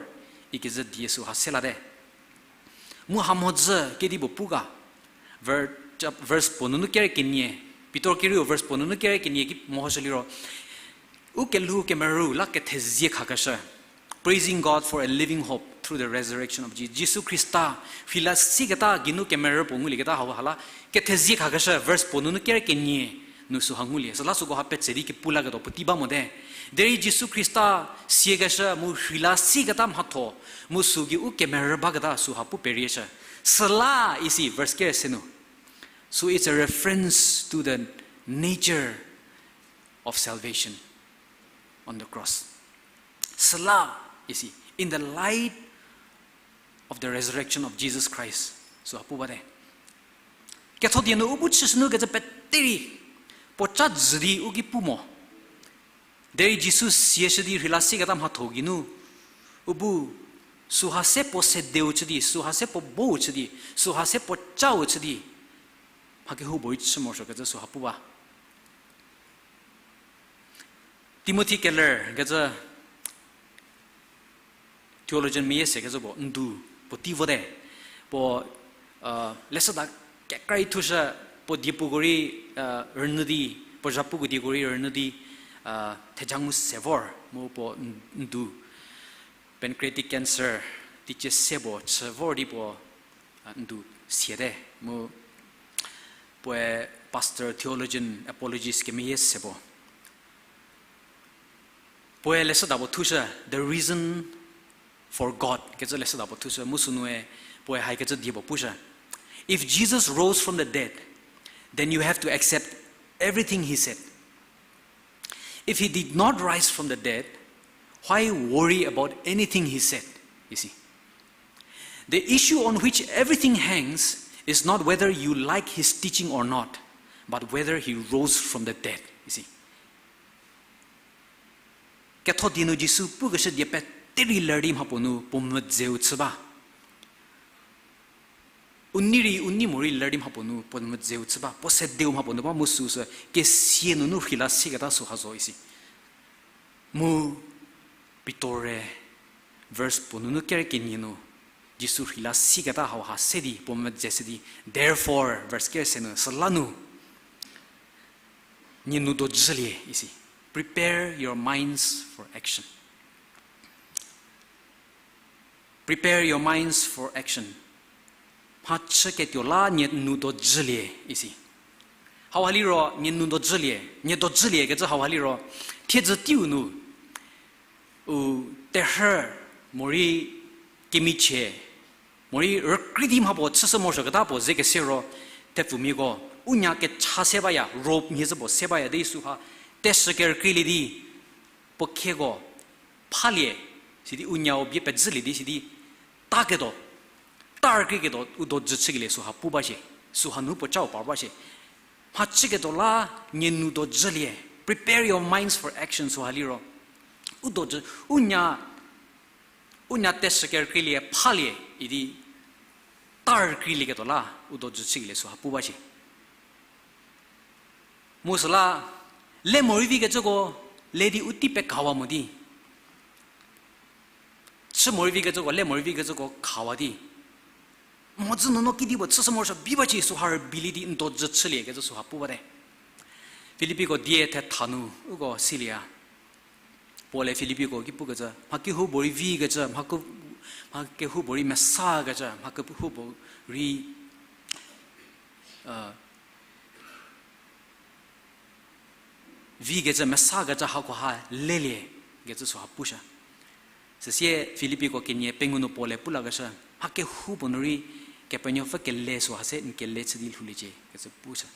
ikecü die süha se late. Mu hamhodzü kedipuo pu ga, ver-, verse puo nunu ker kenie, Pitor kerieu verse puo nunu ker kenie ki mehoshü liro, u kelhou kemerü la kethezie khakeshü. Praising God for a living hope through the resurrection of Jesus. Jisu Khrista rheila sieketa geinu kemerü puo ngulieketa hauha la kethezie khakeshü, verse puo nunu ker kenie nu süha ngulie. Süla süko ha petse di kepu laketuo puotei ba mote. Derei Jisu Khrista siekeshü mu rheila sieketa mhatho, mu sügei u kemerü baketa süha pu perieshü. Süla isi verse ker se nu. So it's a reference to the nature of salvation. on the cross. Süla, isi, in the light of the resurrection of Jesus Christ, süha pu bate. Ketho die nu u bu chüshünu kecü pete rei, puo ca jü di u ki pu mo. Derei Jisu siashü di rheila sieketa mhatho geinu, u bu süha se puo sedeu chü di, süha se puo bou chü di, süha se puo cau chü di, mha kehoupuorei chü morosuo kecü süha pu ba. Timothy Keller kecü theologian meyie se kecü puo ndu puo tei vote. Puo, leshüda kekra-i thushü, puo diepuko rei rünyü di, puo zhapuko dieko rei rünyü di, theja ngu se vor mu puo n-, ndu pancreatic cancer teicie se puo chü vor di puo ndu siate mu puoe pastor, theologian, apologist kemeyie se puo. Puoe leshüda puo thushü, The Reason for God kecü leshüda puo thushü, mu sünu-e puoe haikecü die puo pushü. If Jesus rose from the dead, then you have to accept everything he said. If he did not rise from the dead, why worry about anything he said? You see, the issue on which everything hangs is not whether you like his teaching or not, but whether he rose from the dead. You see, ketho die nu Jisu pukeshü die pete rei ler di mhapuo nu puo mvüdzeu chü ba. U nei rei, u nei morei ler di mhapuo nu puo mvüdzeu chü ba, puo sedeu mhapuo nu ba mu süsü kesia nunu rheila sieketa süha zo isi. Mu Pitor-e verse puo nunu ker kenie nu Jisu rheila sieketa hauha se di puo mvüdze shü di, therefore, verse ker se nu, süla nu, nie nou dojülie isi. Prepare your minds for action. Prepare your minds for action. Mhachüketuo la nie nou dojülie isi. Hauha liro nie nou dojülie, nie dojülie kecü hauha liro, thiedzü teiu nu, u terhü morei kemichie, morei rükrei di mhapuo chüshü morosuoketa puo ze kese ro, thepfumiako, u nya kecha se baya, rope mhie zhü puo se baya di süha, teshü kerükreilie di, puo khieko, phalie, sidi u nyau bie pezhülie di sidi, taketuo, tarükrieketuo, u dojü chükelie süha pu ba shie, süha nu puo cau par ba shie. Mhachüketuo la nie nou dojülie, prepare your minds for action süha liro. U dojü, u nya, u nya teshü kerükreilie phalie idi tarükreilieketuo la u dojü chükelie süha pu ba shie. Mu süla, le morei vikecüko, le di u tei pekhawa mo di. Chü morei vikecüko, le morei vikecüko khawa di. Mhodzü nunu kedipuo chüshü morosuo bi ba ci süha rübeilie di n dojü chülie kecü süha pu bate. Filippiko die thetha nu uko silieya. Paul-e Filippiko ki pukecü, mha kehoupuorei vikecü, mha ke-, mha kehoupuorei mesakecü, mha kehoupuorei, vikecü mesakecü hakoha lelie kecü süha pushü. Süsie Filippiko kenie pengou nu Paul-e pu lakeshü, mha kehoupuo nu rei Kepenuopfü kele süha se n kele chü di lhouliecie kecü pushü.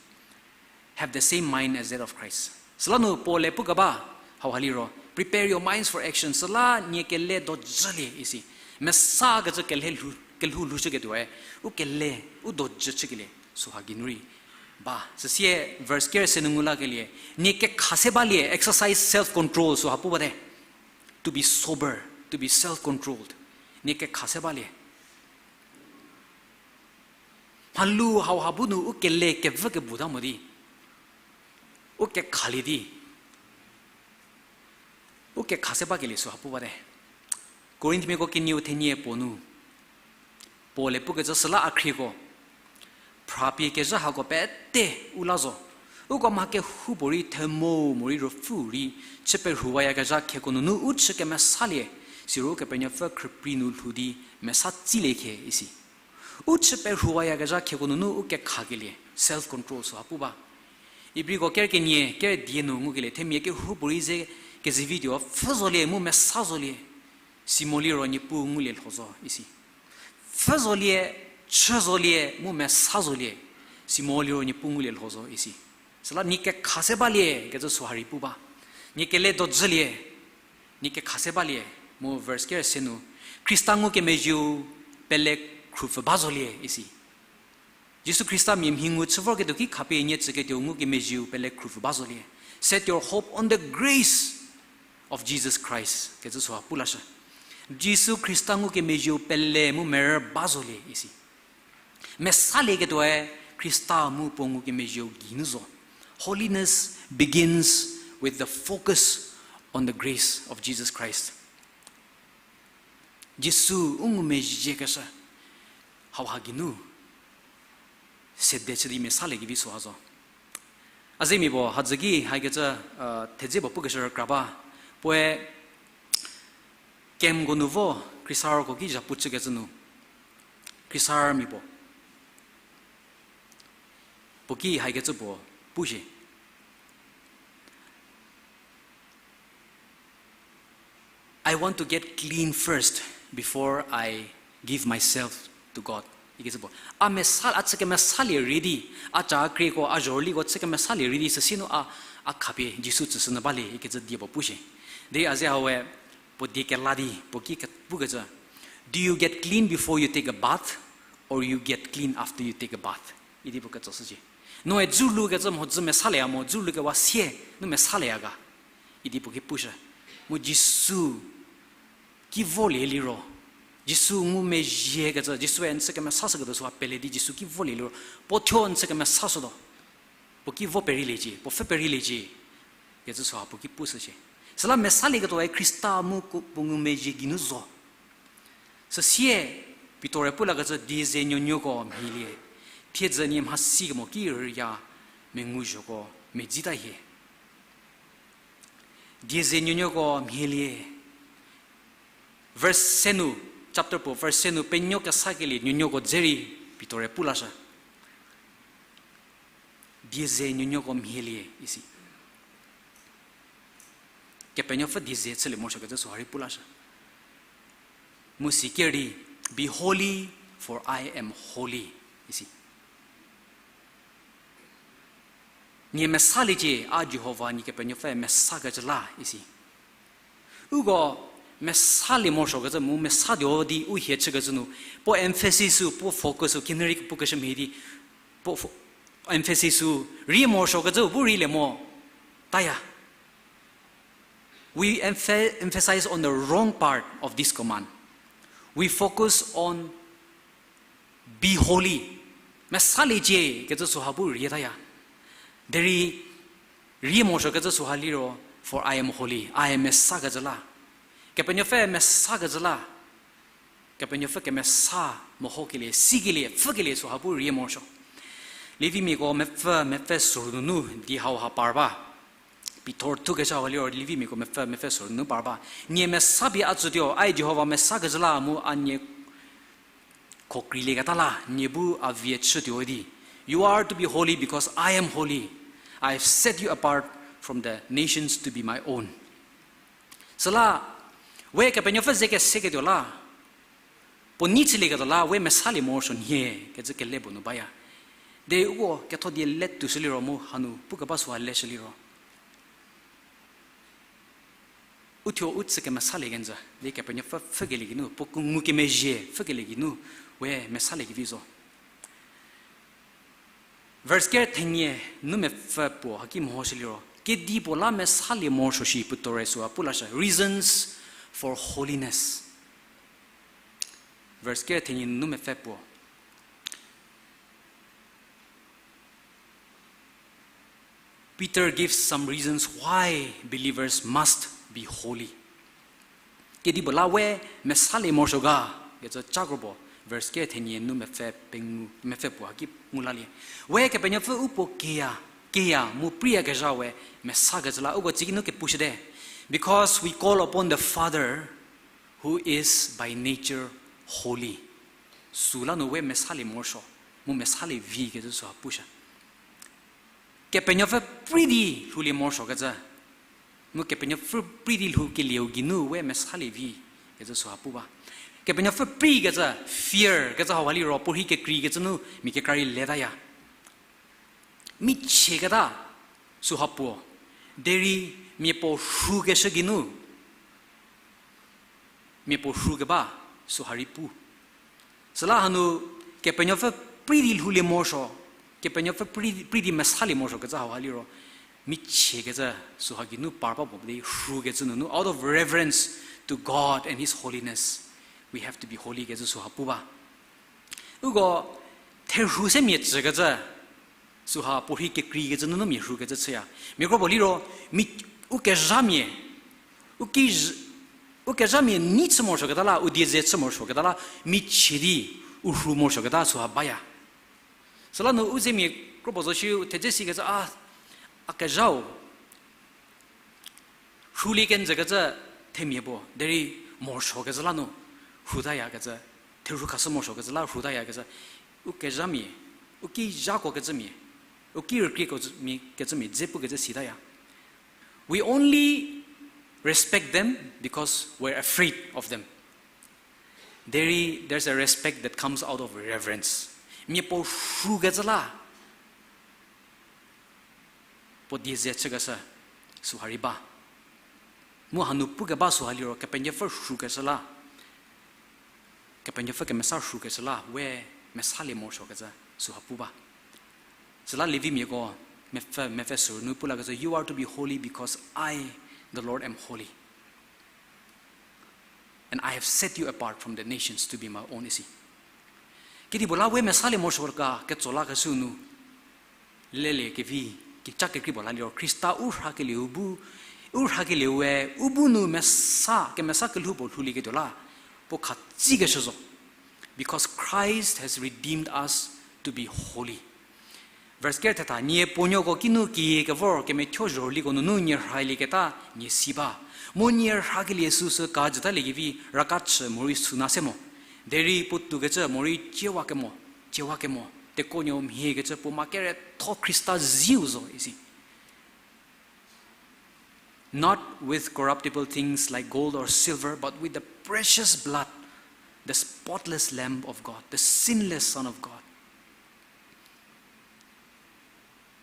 Have the same mind as that of Christ. Süla nu Paul-e pukeba, hauha liro, prepare your minds for action. Süla nie kele dojülie isi. Mesakecü kelhou lhou, kelhou lhoushüketuoe, u kele, u dojü chükelie süha geinu rei ba. Süsie verse ker se nu ngu lakelie, nie kekha se balie, exercise self control süha pu bate. To be sober, to be self-controlled. Nie kekha se balie. Mhalu hauha bu nu u kele kevü kebuta mo di. U kekhalie di. U kekha se bakelie süha pu bate. Korinthmiako kenieu thenie puo nu Paul-e pukecü süla a khrieko, phrapie kezha hako pete u la zo. Uko mha kehoupuorei themo morei ruopfü rei, chü perhuwayakezha khieko nunu u chü kemesalie, siro Ukepenuopfü khrüprei nu lhou di mesa tsilie khie isi. U chü perhuwayakezha khieko nunu u kekhakelie, self control süha pu ba. Ibriko ker kenie, ker die nu ngukelie, themia kehoupuorei ze kezivi tuo, pfhü zolie, mu mesa zolie, si mo liro Niepuu ngulie lho zo isi. Pfhü zolie, chü zolie, mu mesa zolie, si mo liro Niepuu ngulie lho zo isi. Süla nie kekha se balie kecü süha rei pu ba. Nie kele dojülie, nie kekhase balie, mu verse ker se nu, Khrista ngukemezhieu pele khrupfü ba zolie isi. Jisu Khrista mia mhi ngu chü vorketuo ki khapie nie tsüketuo ngukemezhieu pele khrupfü ba zolie. Set your hope on the grace of Jesus Christ, kecü süha pu lashü. Jisu Khrista ngukemezhieu pele mu merü ba zolie isi. Mesalieketuoe Khrista mu puo ngukemezhieu geinu zo. Holiness begins with the focus on the grace of Jesus Christ. Jisu u ngumezhiekeshü hauha geinu sede chü di mesaliekevi süha zo. A zemia puo hadzü ki haikecü, thedze puo pukeshü rükra ba. Puoe camp ko nu vo, khriesarüko ki zhapu chükecü nu, khriesarümia puo, puo ki haikecü puo pu shie. I want to get clean first before I give myself to God. Ikecü puo. A mesa, a chü kemesalie rei di, a ca a krieko, a zhorüliko chü kemesalie rei di, süsie nu a, a khapie Jisu tsüshü nyü balie, ikecü die puo pu shie. Derei a ze hawe, puo die kela di, puo ki ke-, pukecü. Do you get clean before you take a bath, or you get clean after you take a bath? Idi puo ketsoshücie. Noe dzülukecü mhodzü mesalieya mo, dzülukewa sie nu mesalieya ga? Idi puo ki pushü. Mu Jisu ki volie liro, Jisu ngumezhiekecü, Jisue n chü kemesashüketuo süha pele di Jisu ki volie liro, puo thuo n chü kemesashütuo. Puo ki vo pereiliecie, puo pfhü pereiliecie, kecü süha puo ki pushücie. Süla mesalieketuoe Khrista mu ko-, puo ngumezhie geinu zo. Süsie, Pitor-e pu lakecü, die ze nuonuoko mhielie, thiedzü nie mhasi kemo ki rüya menguzhoko medzita hie. Die ze nuonuoko mhielie. Verse se nu, chapter puo, verse se nu, penuo kesakelie nuonuoko dze rei Pitor-e pu lashü. Die ze nuonuoko mhielie isi. Kepenuopfü die ze chülie morosuokecü süha rei pu lashü. Mu si ker di, Be holy, for I am holy, isi. Nie mesaliecie, a Jihova nie Kepenuopfü mesakecü la, isi. Uko mesalie morosuokecü mu mesatuo di u hie chükecü nu, puo emphasis-u, puo focus-u, kineri pukeshü mhie di, puo fo-, emphasis-u, rie morosuokecü bu rei le mo, taya. We empha-, emphasize on the wrong part of this command. We focus on be holy. Mesaliecie kecü süha bu rietaya. Derei rie morosuokecü süha liro, for I am holy. I am mesakecü la. Kepenuopfü mesakecü la. Kepenuopfü kemesa mehokelie, sikelie, pfhükelie süha bu rie morosuo. Levimiako mepfü, mepfü sorou nunu di hauha par ba. Pitor thukeshü hau liro Levimiako mepfü, mepfü sorou nunu par ba. Nie mesa pie a tsütuo, ai Jihova mesakecü la mu a nie khokrilieketa la, nie bu a vie chütuo di. You are to be holy because I am holy. I have set you apart from the nations to be my own. Süla, we Kepenuopfü ze keseketuo la, puo nei chülieketuo la, we mesalie morosuo nhie kecü kele puo nu baya. Derei uko ketho die le tushü liro mu hanu pukeba süha leshü liro, uthuo u tsü kemesalie kenjü di Kepenuopfü pfhükelie geinu, puo ngukemezhie pfhükelie geinu, we mesalie kevi zo. Verse ker thenie nu mepfü puo haki mehoshü liro, kedipuo la mesalie morosuo shi Pitor-e süha pu lashü, reasons for holiness. Verse ker thenie nu mepfü puo. Peter gives some reasons why believers must be holy. Kedipuo la we mesalie morosuo ga, kecü cakro puo, verse ker thenie nu mepfü pengou, mepfü puo haki ngu lalie. We Kepenuopfü u puo keya, keya mu priyakezha we mesakecü la, uko tsiki nu kepushüte. Because we call upon the Father who is by nature holy. Süla nu we mesalie morosuo, mu mesalie vi kecü süha pushü. Kepenuopfü prei di lhoulie morosuokecü, mu Kepenuopfü prei di lhoukelieu geinu we mesalie vi kecü süha pu ba. Kepenuopfü prei kecü, fear kecü hauha liro puorhi kekreikecü nu mia kekra rei letaya. Michieketa süha puo, derei mia puo rhukeshü geinu, Mia puo rhu keba, süha rei pu. Süla hanu Kepenuopfü prei di lhoulie morosuo, Kepenuopfü prei, prei di mesalie morosuo kecü hauha liro, michie kecü süha geinu par ba puo di rhu kecü nunu, out of reverence to God and His holiness, we have to be holy kecü süha pu ba. Uko therhu se mia tsükecü, süha puorhi kekreikecü nunu mia rhukecü chüya. Mia kro puo liro, mi, u kezhamia, u ki, u kezhamia nei chü morosuoketa la, u die ze chü morosuoketa la, michie di u rhu morosuoketa süha baya. Süla nu u zemia kro puo zo shi u thedze sikecü a, a kezhau rhulie kenjükecü themia puo, derei morosuokecü la nu rhutayakecü, therhu khashü morosuokecü la rhutayakecü, u kezhamia, u ki zhakuo kecümia, u ki rükrieko mia kecümia dze pukecü sitaya. We only respect them because we're afraid of them. Derei, there's a respect that comes out of reverence. Mia puo rhukecü la, puo die ze chükeshü, süha rei ba. Mu hanu pukeba süha liro, Kepenuopfü rhukeshü la, Kepenuopfü kemesa rhukeshü la, we mesalie morosuokecü, süha pu ba. Süla Levimiako, mepfü, mepfü sürü nu pu lakecü, You are to be holy because I, the Lord, am holy. And I have set you apart from the nations to be my own, isi. Kedipuo la we mesalie morosuo ga ketso lakeshü nu, lelie kevi, kecha kekrei puo la liro, Khrista u rhakelieu bu, u rhakelieu we, u bu nu mesa, kemesa kelhou puo lhoulieketuo la, puo khatsikeshü zo. Because Christ has redeemed us to be holy. Verse ker thetha, nie puonuoko kinu keyie kevor kemethuo zhorüliko nunu nie rhalieketa nie si ba. Mu nie rhakelie süsü kajütaliekevi raka chü morei süna se mo. Derei puotoukecü morei ciewakemo, ciewakemo, tekuonuo mhiekecü puoma keretho Khrista ziu zo isi. Not with corruptible things like gold or silver, but with the precious blood, the spotless Lamb of God, the sinless Son of God.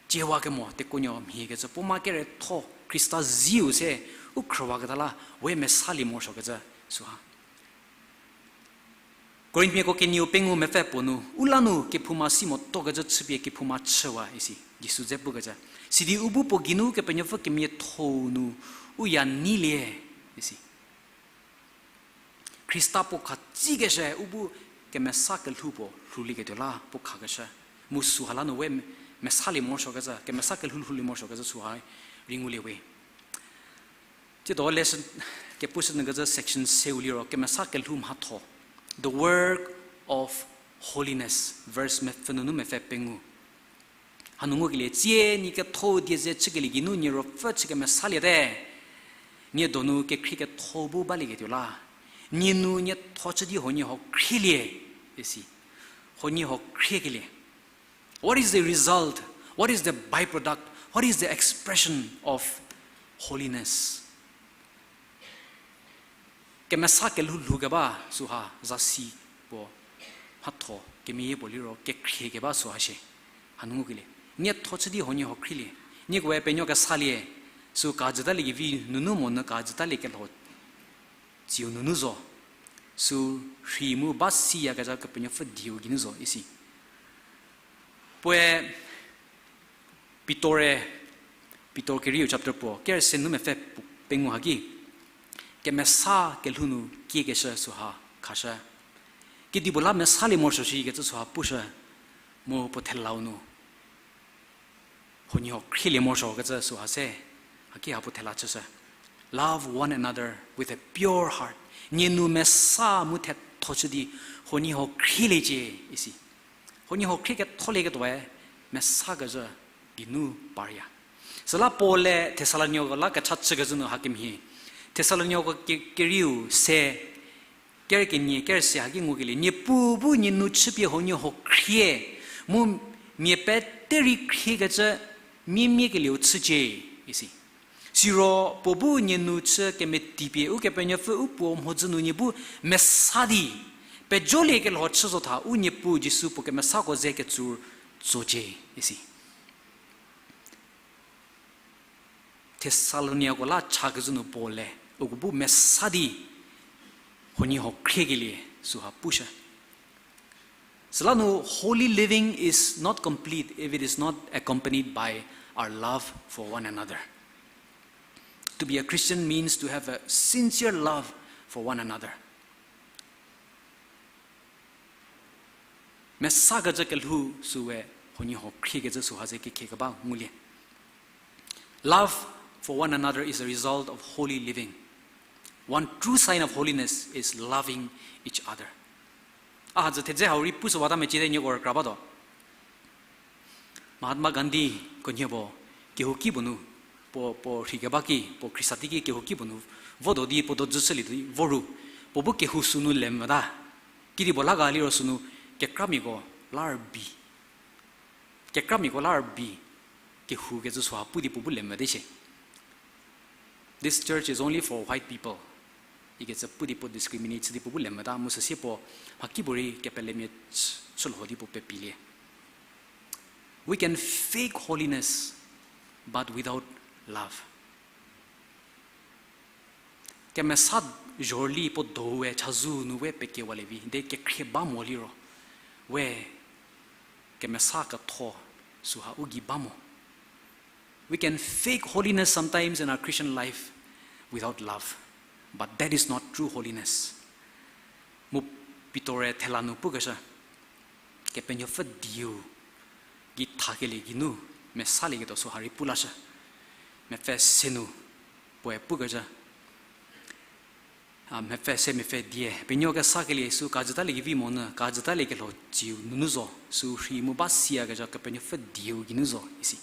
Ciewakemo, tekuonuo mhiekecü puoma keretho Khrista ziu se u khrüwaketa la, we mesalie morosuokecü süha. Korinthmiako kenieu pengou mepfü puo nu, u la nu kephouma si motokecü chüpie kephouma chüwa isi, Jisu dze pukecü. Sidi u bu puo geinu Kepenuopfü kemiatho-u nu u ya neilie isi. Khrista puo khatsikeshü u bu kemesa kelhou puo lhoulieketuo la puo khakeshü. Mu süha la nu we mesalie morosuokecü, kemesa kelhou lhoulie morosuokecü süha rei ngulie we. Tsiedo lesson kepushü nyükecü section seu liro kemesa kelhou mhatho. The work of holiness, verse mepfü nunu mepfü pengou. Hanu ngukelie, tsie nie ketho die ze chükelie geinu nie ruopfü chü kemesaliete. Nie donu kekhrie ketho bu balieketuo la, nie nu nie tho chü di huoniehuo khrielie, isi. Huoniehuo khriekelie. What is the result? What is the byproduct? What is the expression of holiness? Kemesa kelhou lhoukeba süha zasi puo, mhatho kemeyie puo liro kekhrie keba süha shie. Hanu ngukelie, nie tho chü di huoniehuo khrielie. Niekoe penuo kesalie, sü kajütaliekevi nunu monyü kajütalie kelho tsiu nunu zo. Sü rhi mu ba siyakezha Kepenuopfü dieu geinu zo isi. Puoe Pitor-e, Pitor kerieu chapter puo, ker se nu mepfü pu-, pengou haki, kemesa kelhou nu kiekeshü süha khashü. Kedipuo la mesalie morosuo shikecü süha pushü, mu puo thelau nu huoniehuo khrielie morosuokecü süha se, haki ha puo thela chüshü. Love one another with a pure heart. Nie nu mesa mu thetho chü di huoniehuo khrieliecie isi. Huoniehuo khrie ketholieketuoe mesa kezhü geinu parya. Süla Paul-e Thessaloniako la kecha chükezhü nu hakemhie. Thessaloniako ke-, kerieu se, ker kenie, ker se haki ngukelie, Niepuu bu nie nu chüpie huoniehuo khrie, mu mia pete rei khriekecü miemiakelieu chücie, isi. Siro puo bu nie nu chü kemetipie Ukepenuopfü u puo mhodzü nu nie bu mesa di, pejoliekelho chü zo tha u Niepuu Jisu puo kemesako ze ketsur tsocie, isi. Thessaloniako la chakezhü nu Paul-e uko bu mesa di, huoniehuo khriekelie süha pushü. Süla nu holy living is not complete if it is not accompanied by our love for one another. To be a Christian means to have a sincere love for one another. Mesakecü kelhou süe huoniehuo khriekecü süha ze kekhie keba ngulie. Love for one another is a result of holy living. One true sign of holiness is loving each other. A hadzü thedze hau rei pushüwata mecie te nieko rükra batuo. Mahatma Gandhi khunhie puo kehouki puo nu, puo, puo rhei keba ki, puo Khrista teiki kehouki puo nu votuo di puo dojü chülietuo di vo ru, puo bu kehou sünu lemvüta. Kidi puo la ga liro sünu kekramiako la rübei. Kekramiako la rübei, kehoukecü süha pu di puo bu lemvüte shie. This church is only for white people ikecü pu di puo discriminate chü di puo bu lemvüta mu süsie puo mhakipuorei kepelemia chü, chülho di puo pepilie. We can fake holiness, but without love. Kemesa zhorüli puo dowe chazou nu we pekewalie vi de kekhrie ba mo liro, we kemesa ketho süha u gei ba mo. We can fake holiness sometimes in our Christian life without love, but that is not true holiness. Mu Pitor-e thela nu pukeshü, Kepenuopfü dieu gei thakelie geinu mesalieketuo süha rei pu lashü. Mepfü se nu puoe pukecü, a, mepfü se mepfü die, penuo kesakelie sü kajütaliekevi monyü, kajütaliekelho tsiu nunu zo, sü rhei mu ba siyakezha Kepenuopfü dieu geinu zo isi.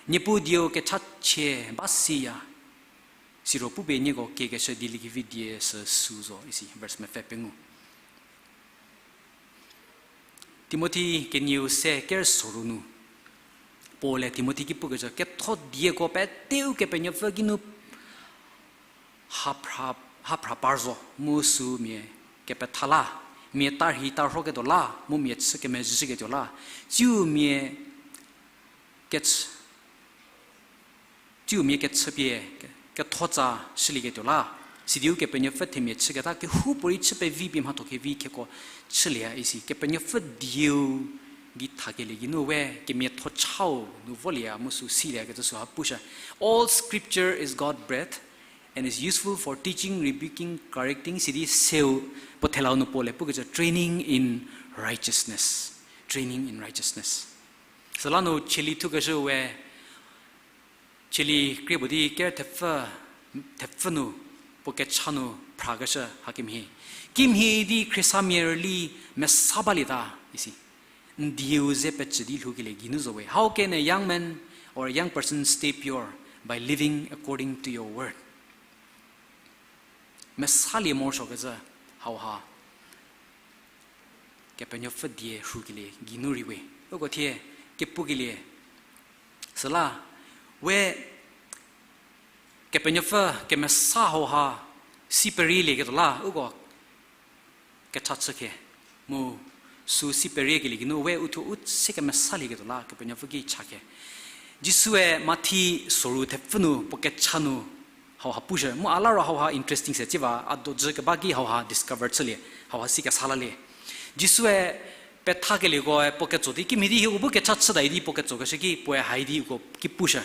Niepuu dieu kechachie ba siya, siro pupie nieko kiekeshü dieliekevi die sü sü zo isi, verse mepfü pengou. Timothi kenieu se ker soru nu, Paul-e Timothi ki pukecü, ketho dieko peteu Kepenuopfü geinu ha phra, ha phra par zo, mu sü mia kepetha la, mia tarhi tarhoketuo la, mu mia chü kemezhieketuo la, tsiu mia kechü, tsiu mia kechüpie ke-, kethotsa shülieketuo la, sidi Ukepenuopfü themia chüketa kehoupuorei chü pevi pie mhatho kevi kheko chülie isi. Kepenuopfü dieu gei thakelie geinu we kemiathochau nu volieya mu sü siliekecü süha pushü. All scripture is God breathed and is useful for teaching, rebuking, correcting, sidi seu puo thelau nu Paul-e pukecü training in righteousness. Training in righteousness. Süla nu cheli thukeshü we, cheli krie puo di ker thepfü, thepfü nu, puo kecha nu phrakeshü hakemhie. Kimhie di khrisamia rüli mesa balieta isi. N dieu ze pecü di lhoukelie geinu zo we. How can a young man or a young person stay pure? By living according to your word. Mesalie morosuokecü hauha Kepenuopfü die rhukelie geinu rei we. Uko thie kepukelie. Süla we Kepenuopfü kemesa hauha si perielieketuo la uko kecha chükhe. Mu sü si periekelie geinu we uthuo u se kemesalieketuo la Kepenuopfü ki chakhe. Jisue Mathi soru thepfü nu puo kecha nu hauha pushü. Mu a la ro hauha interesting se tsiba, a dojü keba ki hauha discover chülie, hauha si kesa lalie. Jisue pethakelieko puo ketso di kimhie di hieko bu kecha chüta idi puo ketsokeshü ki puoe hai di uko ki pushü.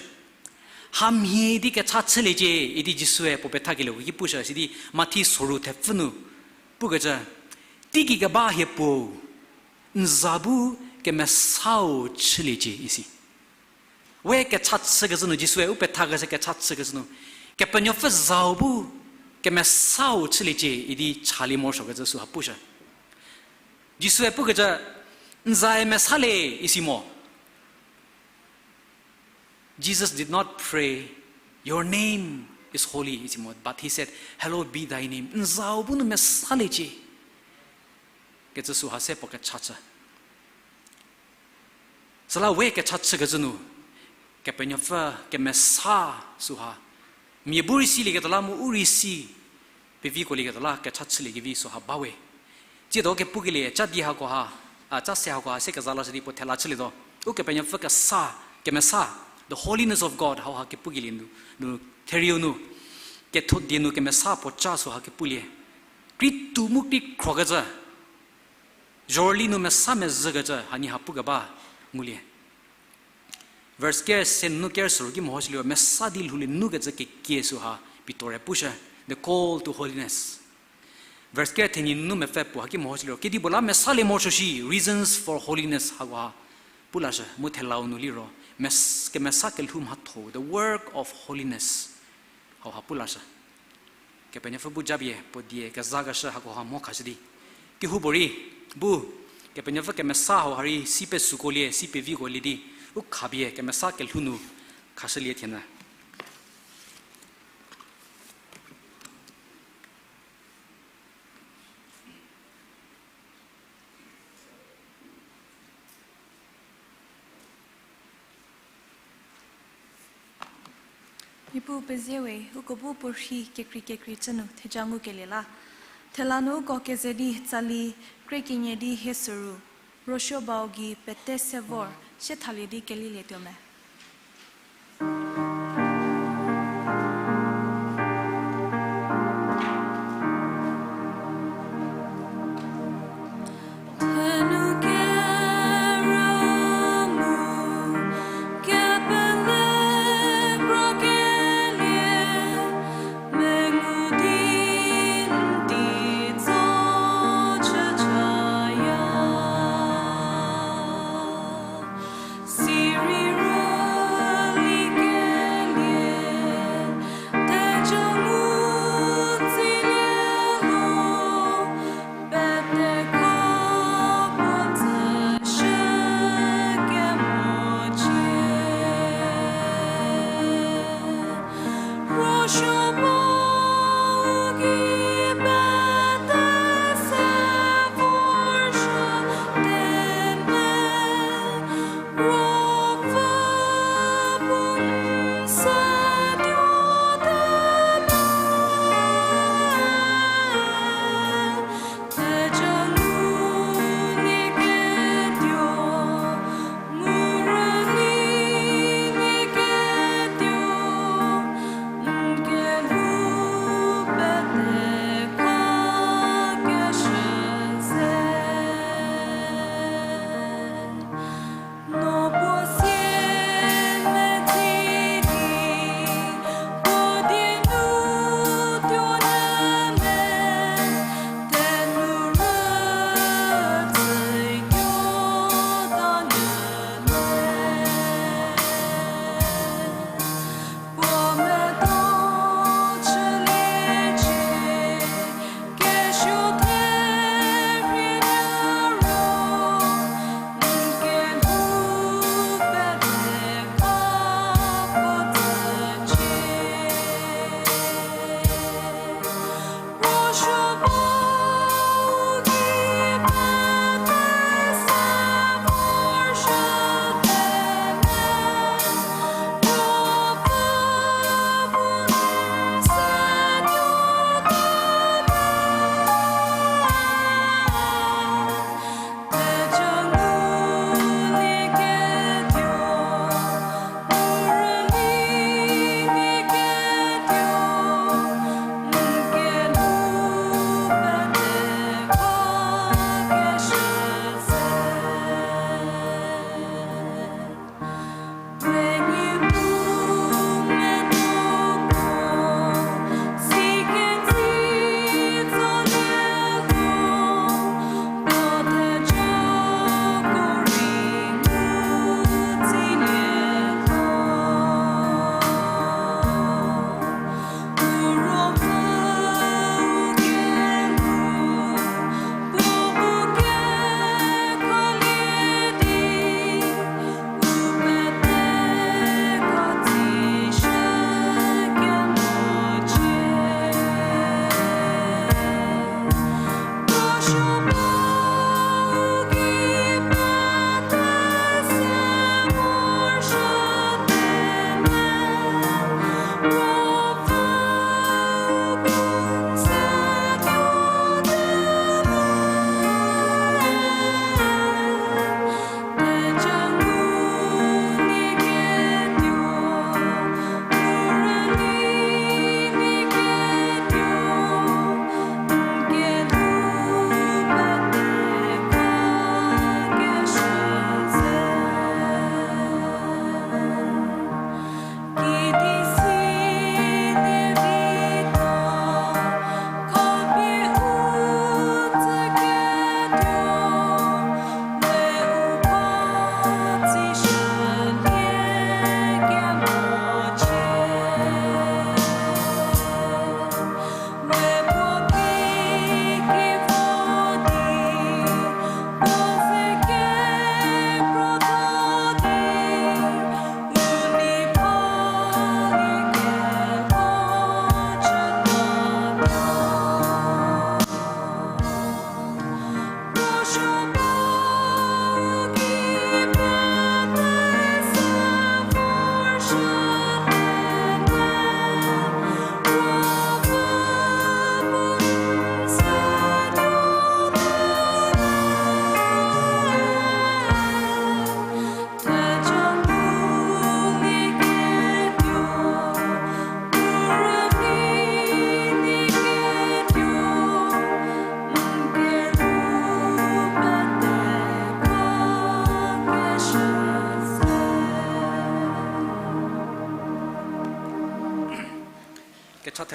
Hamhie di kecha chüliecie idi Jisue puo pethakelieko ki pushü sidi Mathi soru thepfü nu pukecü, teigei keba hie puo, n za bu kemesau chüliecie isi. We kecha chükecü nu, Jisue u pethakeshü kecha chükecü nu, Kepenuopfü zau bu kemesau chüliecie idi chalie morosuokecü süha pushü. Jisue pukecü, n zae mesalie isi mo. Jesus did not pray, "Your name is holy," isi mo, but he said, "Hallowed be thy name." N zau bu nu mesaliecie kecü süha se puo kecha chü. Süla we kecha chükecü nu, Kepenuopfü kemesa süha, mia bu rei silieketuo la mu u rei si pevikolieketuo la kecha chüliekevi süha ba we. Tsiedo kepukelie cha di hakoha, a, cha se hakoha se keza lashü di puo thela chülietuo. Ukepenuopfü kesa, kemesa, the holiness of God, hauha kepukelie nu, nu, therieu nu, ketho die nu kemesa puo cha süha kepulie. Pitu mu kri khrokecü, zhorüli nu mesa mezhükecü hanie ha pukeba ngulie. Verse ker se nunu ker süru ki mehoshüliro, mesa di lhoulie nukecü kekie süha Pitor-e pushü, the call to holiness. Verse ker thenyi nunu mepfü puo haki mehoshüliro, kedipuo la mesalie morosuo shi, reasons for holiness hakoha pu lashü, mu thelau nu liro, mes-, kemesa kelhou mhatho, the work of holiness hauha pu lashü. Kepenuopfü bu japie puo die kezakeshü hakoha mho khashü di, kehoupuorei bu Kepenuopfü kemesa hauha rei si pesuokolie, si pevikolie di, u khapie kemesa kelhou nu khashülie thienyü. Niepuu pezie we, uko bu puo rhi kekrei kekrei cü nu theja ngukelie la. Thela nu uko keze di tsali krie kenie di hie süru, Rosuobau gei pete se vor sie thalie di kelilietuo me.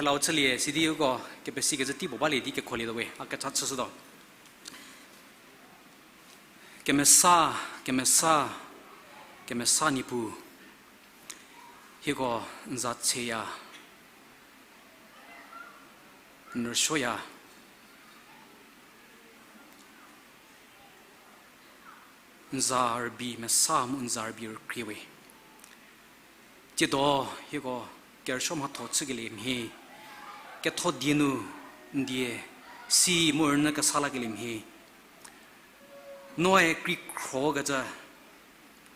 Thelau chülie sidi uko kepesikecü tei puo balie di kekholietuo we, a kecha chüshütuo. Kemesa, kemesa, kemesa Niepuu, hieko n za tseya, n rüsuoya, n za rübei mesa mu n za rübei rükrie we. Tsiedo hieko kerüsuo mhatho chükelie mhie, ketho die nu n die si mu rünyü kesa lakelie mhie, noe kri khrokecü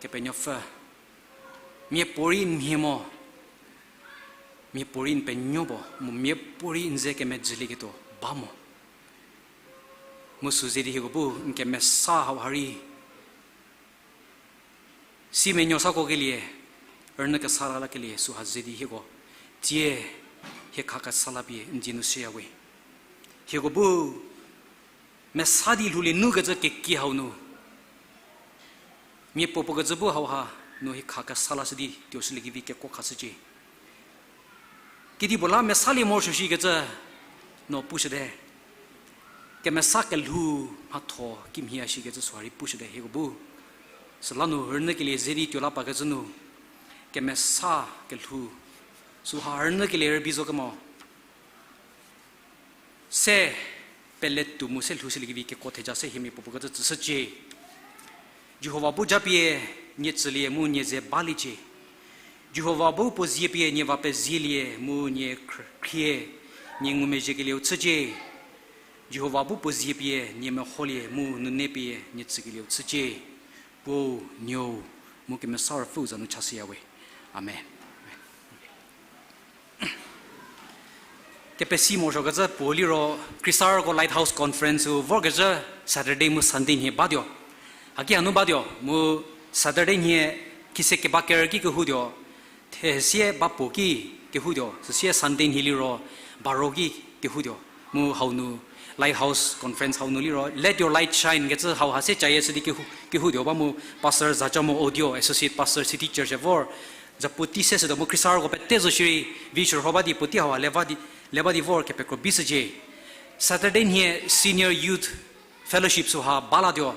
Kepenuopfü, miapuorei n mhie mo, miapuorei n penuo puo mu miapuorei n ze kemejülieketuo ba mo. Mu sü ze di hieko bu n kemesa hauha rei si menuo sakokelie, rünyü kesa la lakelie süha ze di hieko tsie hie khakesa la pie n dzie nu shüya we. Hieko bu mesa di lhoulie nukecü keki hau nu, miapuo puo kecü bu hauha nu hie khakesa lashü di tuoshüliekevi kekuo khashücie. Kedipuo la mesalie morosuo shikecü no pushüte. Kemesa kelhou mhatho kimhie a shikecü süha rei pushüte hieko bu. Süla nu rünyükelie ze di tuo la pakecü nu, kemesa kelhou süha rünyükelie rübei zo kemo se pele tuo mu se lhoushüliekevi kekuo theja se hie miapuo puo kecü tsüshücie. Jihova bu japie nie tsülie mu nie ze baliecie. Jihova bu puo zie pie nie va pezielie mu nie khr-, khrie, nie ngumezhiekelieu chücie. Jihova bu puo zie pie nie meholie mu nune pie nie tsükelieu chücie. Puo, Nuou, mu Kemesa Ruopfüu za nu chashüya we. Amen. Kepesi morosuokecü puo liro, Khrisarüko Lighthouse Conference-u vorkezhü Saturday mu Sunday nhie batuo. Haki hanu batuo, mu Saturday nhie khise keba ker ki kehoutuo, thesie ba puo ki kehoutuo, süsie Sunday nhie liro baro ki kehoutuo. Mu hau nu Lighthouse Conference hau nu liro Let Your Light Shine kecü hauha se cayie shü di kehou, kehoutuo ba mu Pastor Zachamo Audio, Associate Pastor City Church vor, za puotei se shütuo mu Khrisarüko pete zo shierei, vi shürho ba di puotei hauha le ba di, le ba di vor kepekro bishücie. Saturday nhie Senior Youth Fellowship süha balatuo,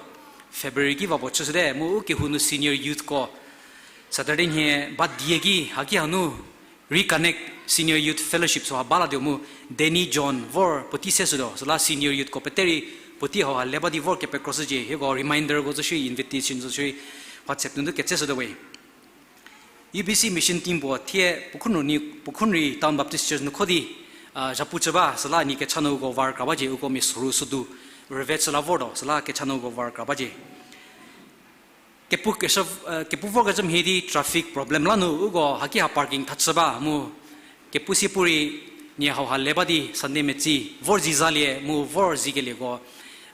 February ki va puo chüshüte mu u kehou nu Senior Youthko Saturday nhie ba die ki haki hanu Reconnect Senior Youth Fellowship süha balatuo mu Danny John vor puotei se shütuo, süla Senior Youthko pete rei puotei hauha le ba di vor kepekroshücie, hieko reminderko zo shierei, invitation zo shierei, WhatsApp nunu ketse shütuo we. U B C Mission Team puo thie puo khunrei, puo khunrei Town Baptist Church nu kho di, a, zhapu chü ba, süla nie kecha nu uko var kra bacie, uko mia soru sodu rüve chü la vortuo, süla kecha nu uko var kra bacie. Kepu keshü, eh, kepu vorkezhü mhie di traffic problem la nu uko haki ha parking thachü ba mu kepu sie pu rei nie hauha le ba di Sunday metsi vor zi zalie mu vor zikelieko,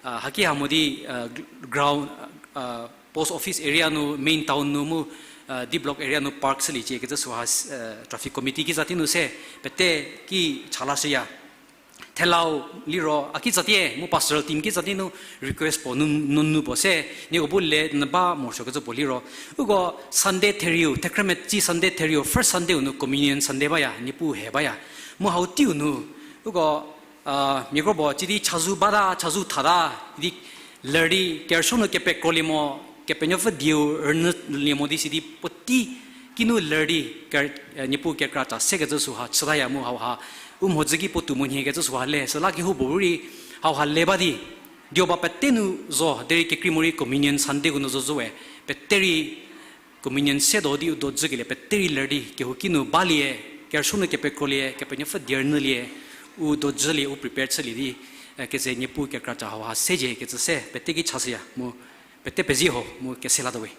ah, haki ha mo di, ah, ground, ah, post office area nu, main town nu mu, ah, D block area nu park shüliecie kecü süha, eh, traffic committee ki za tei nu se pete ki cha lashüya. Thelau liro a kitsatie mu pastoral team kitsatie nu request puo nu, nunu puo se, nieko bu le nyü ba morosuokecü puo liro, uko Sunday therieu, thekhrümetsi Sunday therieu, first Sunday-u nu Communion Sunday baya, Niepuu he baya. Mu hau teiu nu, uko, a, mia kro puo ci di chazou bata, chazou thata, di ler di kerüsuo nu kepekrolie mo, Kepenuopfü dieu rünyülie mo di sidi puotei kinu ler di ker-, eh, Niepuu kekra ca sekecü süha chütaya mu hauha u mhodzü ki puotou mo nhiekecü süha le, süla kehoupuorei hauha le ba di, dioba pete nu zo, derei kekrei morei Communion Sunday-u nu zo zowe, pete rei Communion se do di u dojükelie pete rei ler di kehouki nu balie, kerüsuo nu kepekrolie, Kepenuopfü die rünyülie, u dojülie, u prepare chülie di, eh, keze Niepuu kekra ca hauha secie kecü se pete ki chashüya mu pete pezie ho mu kese latuo we.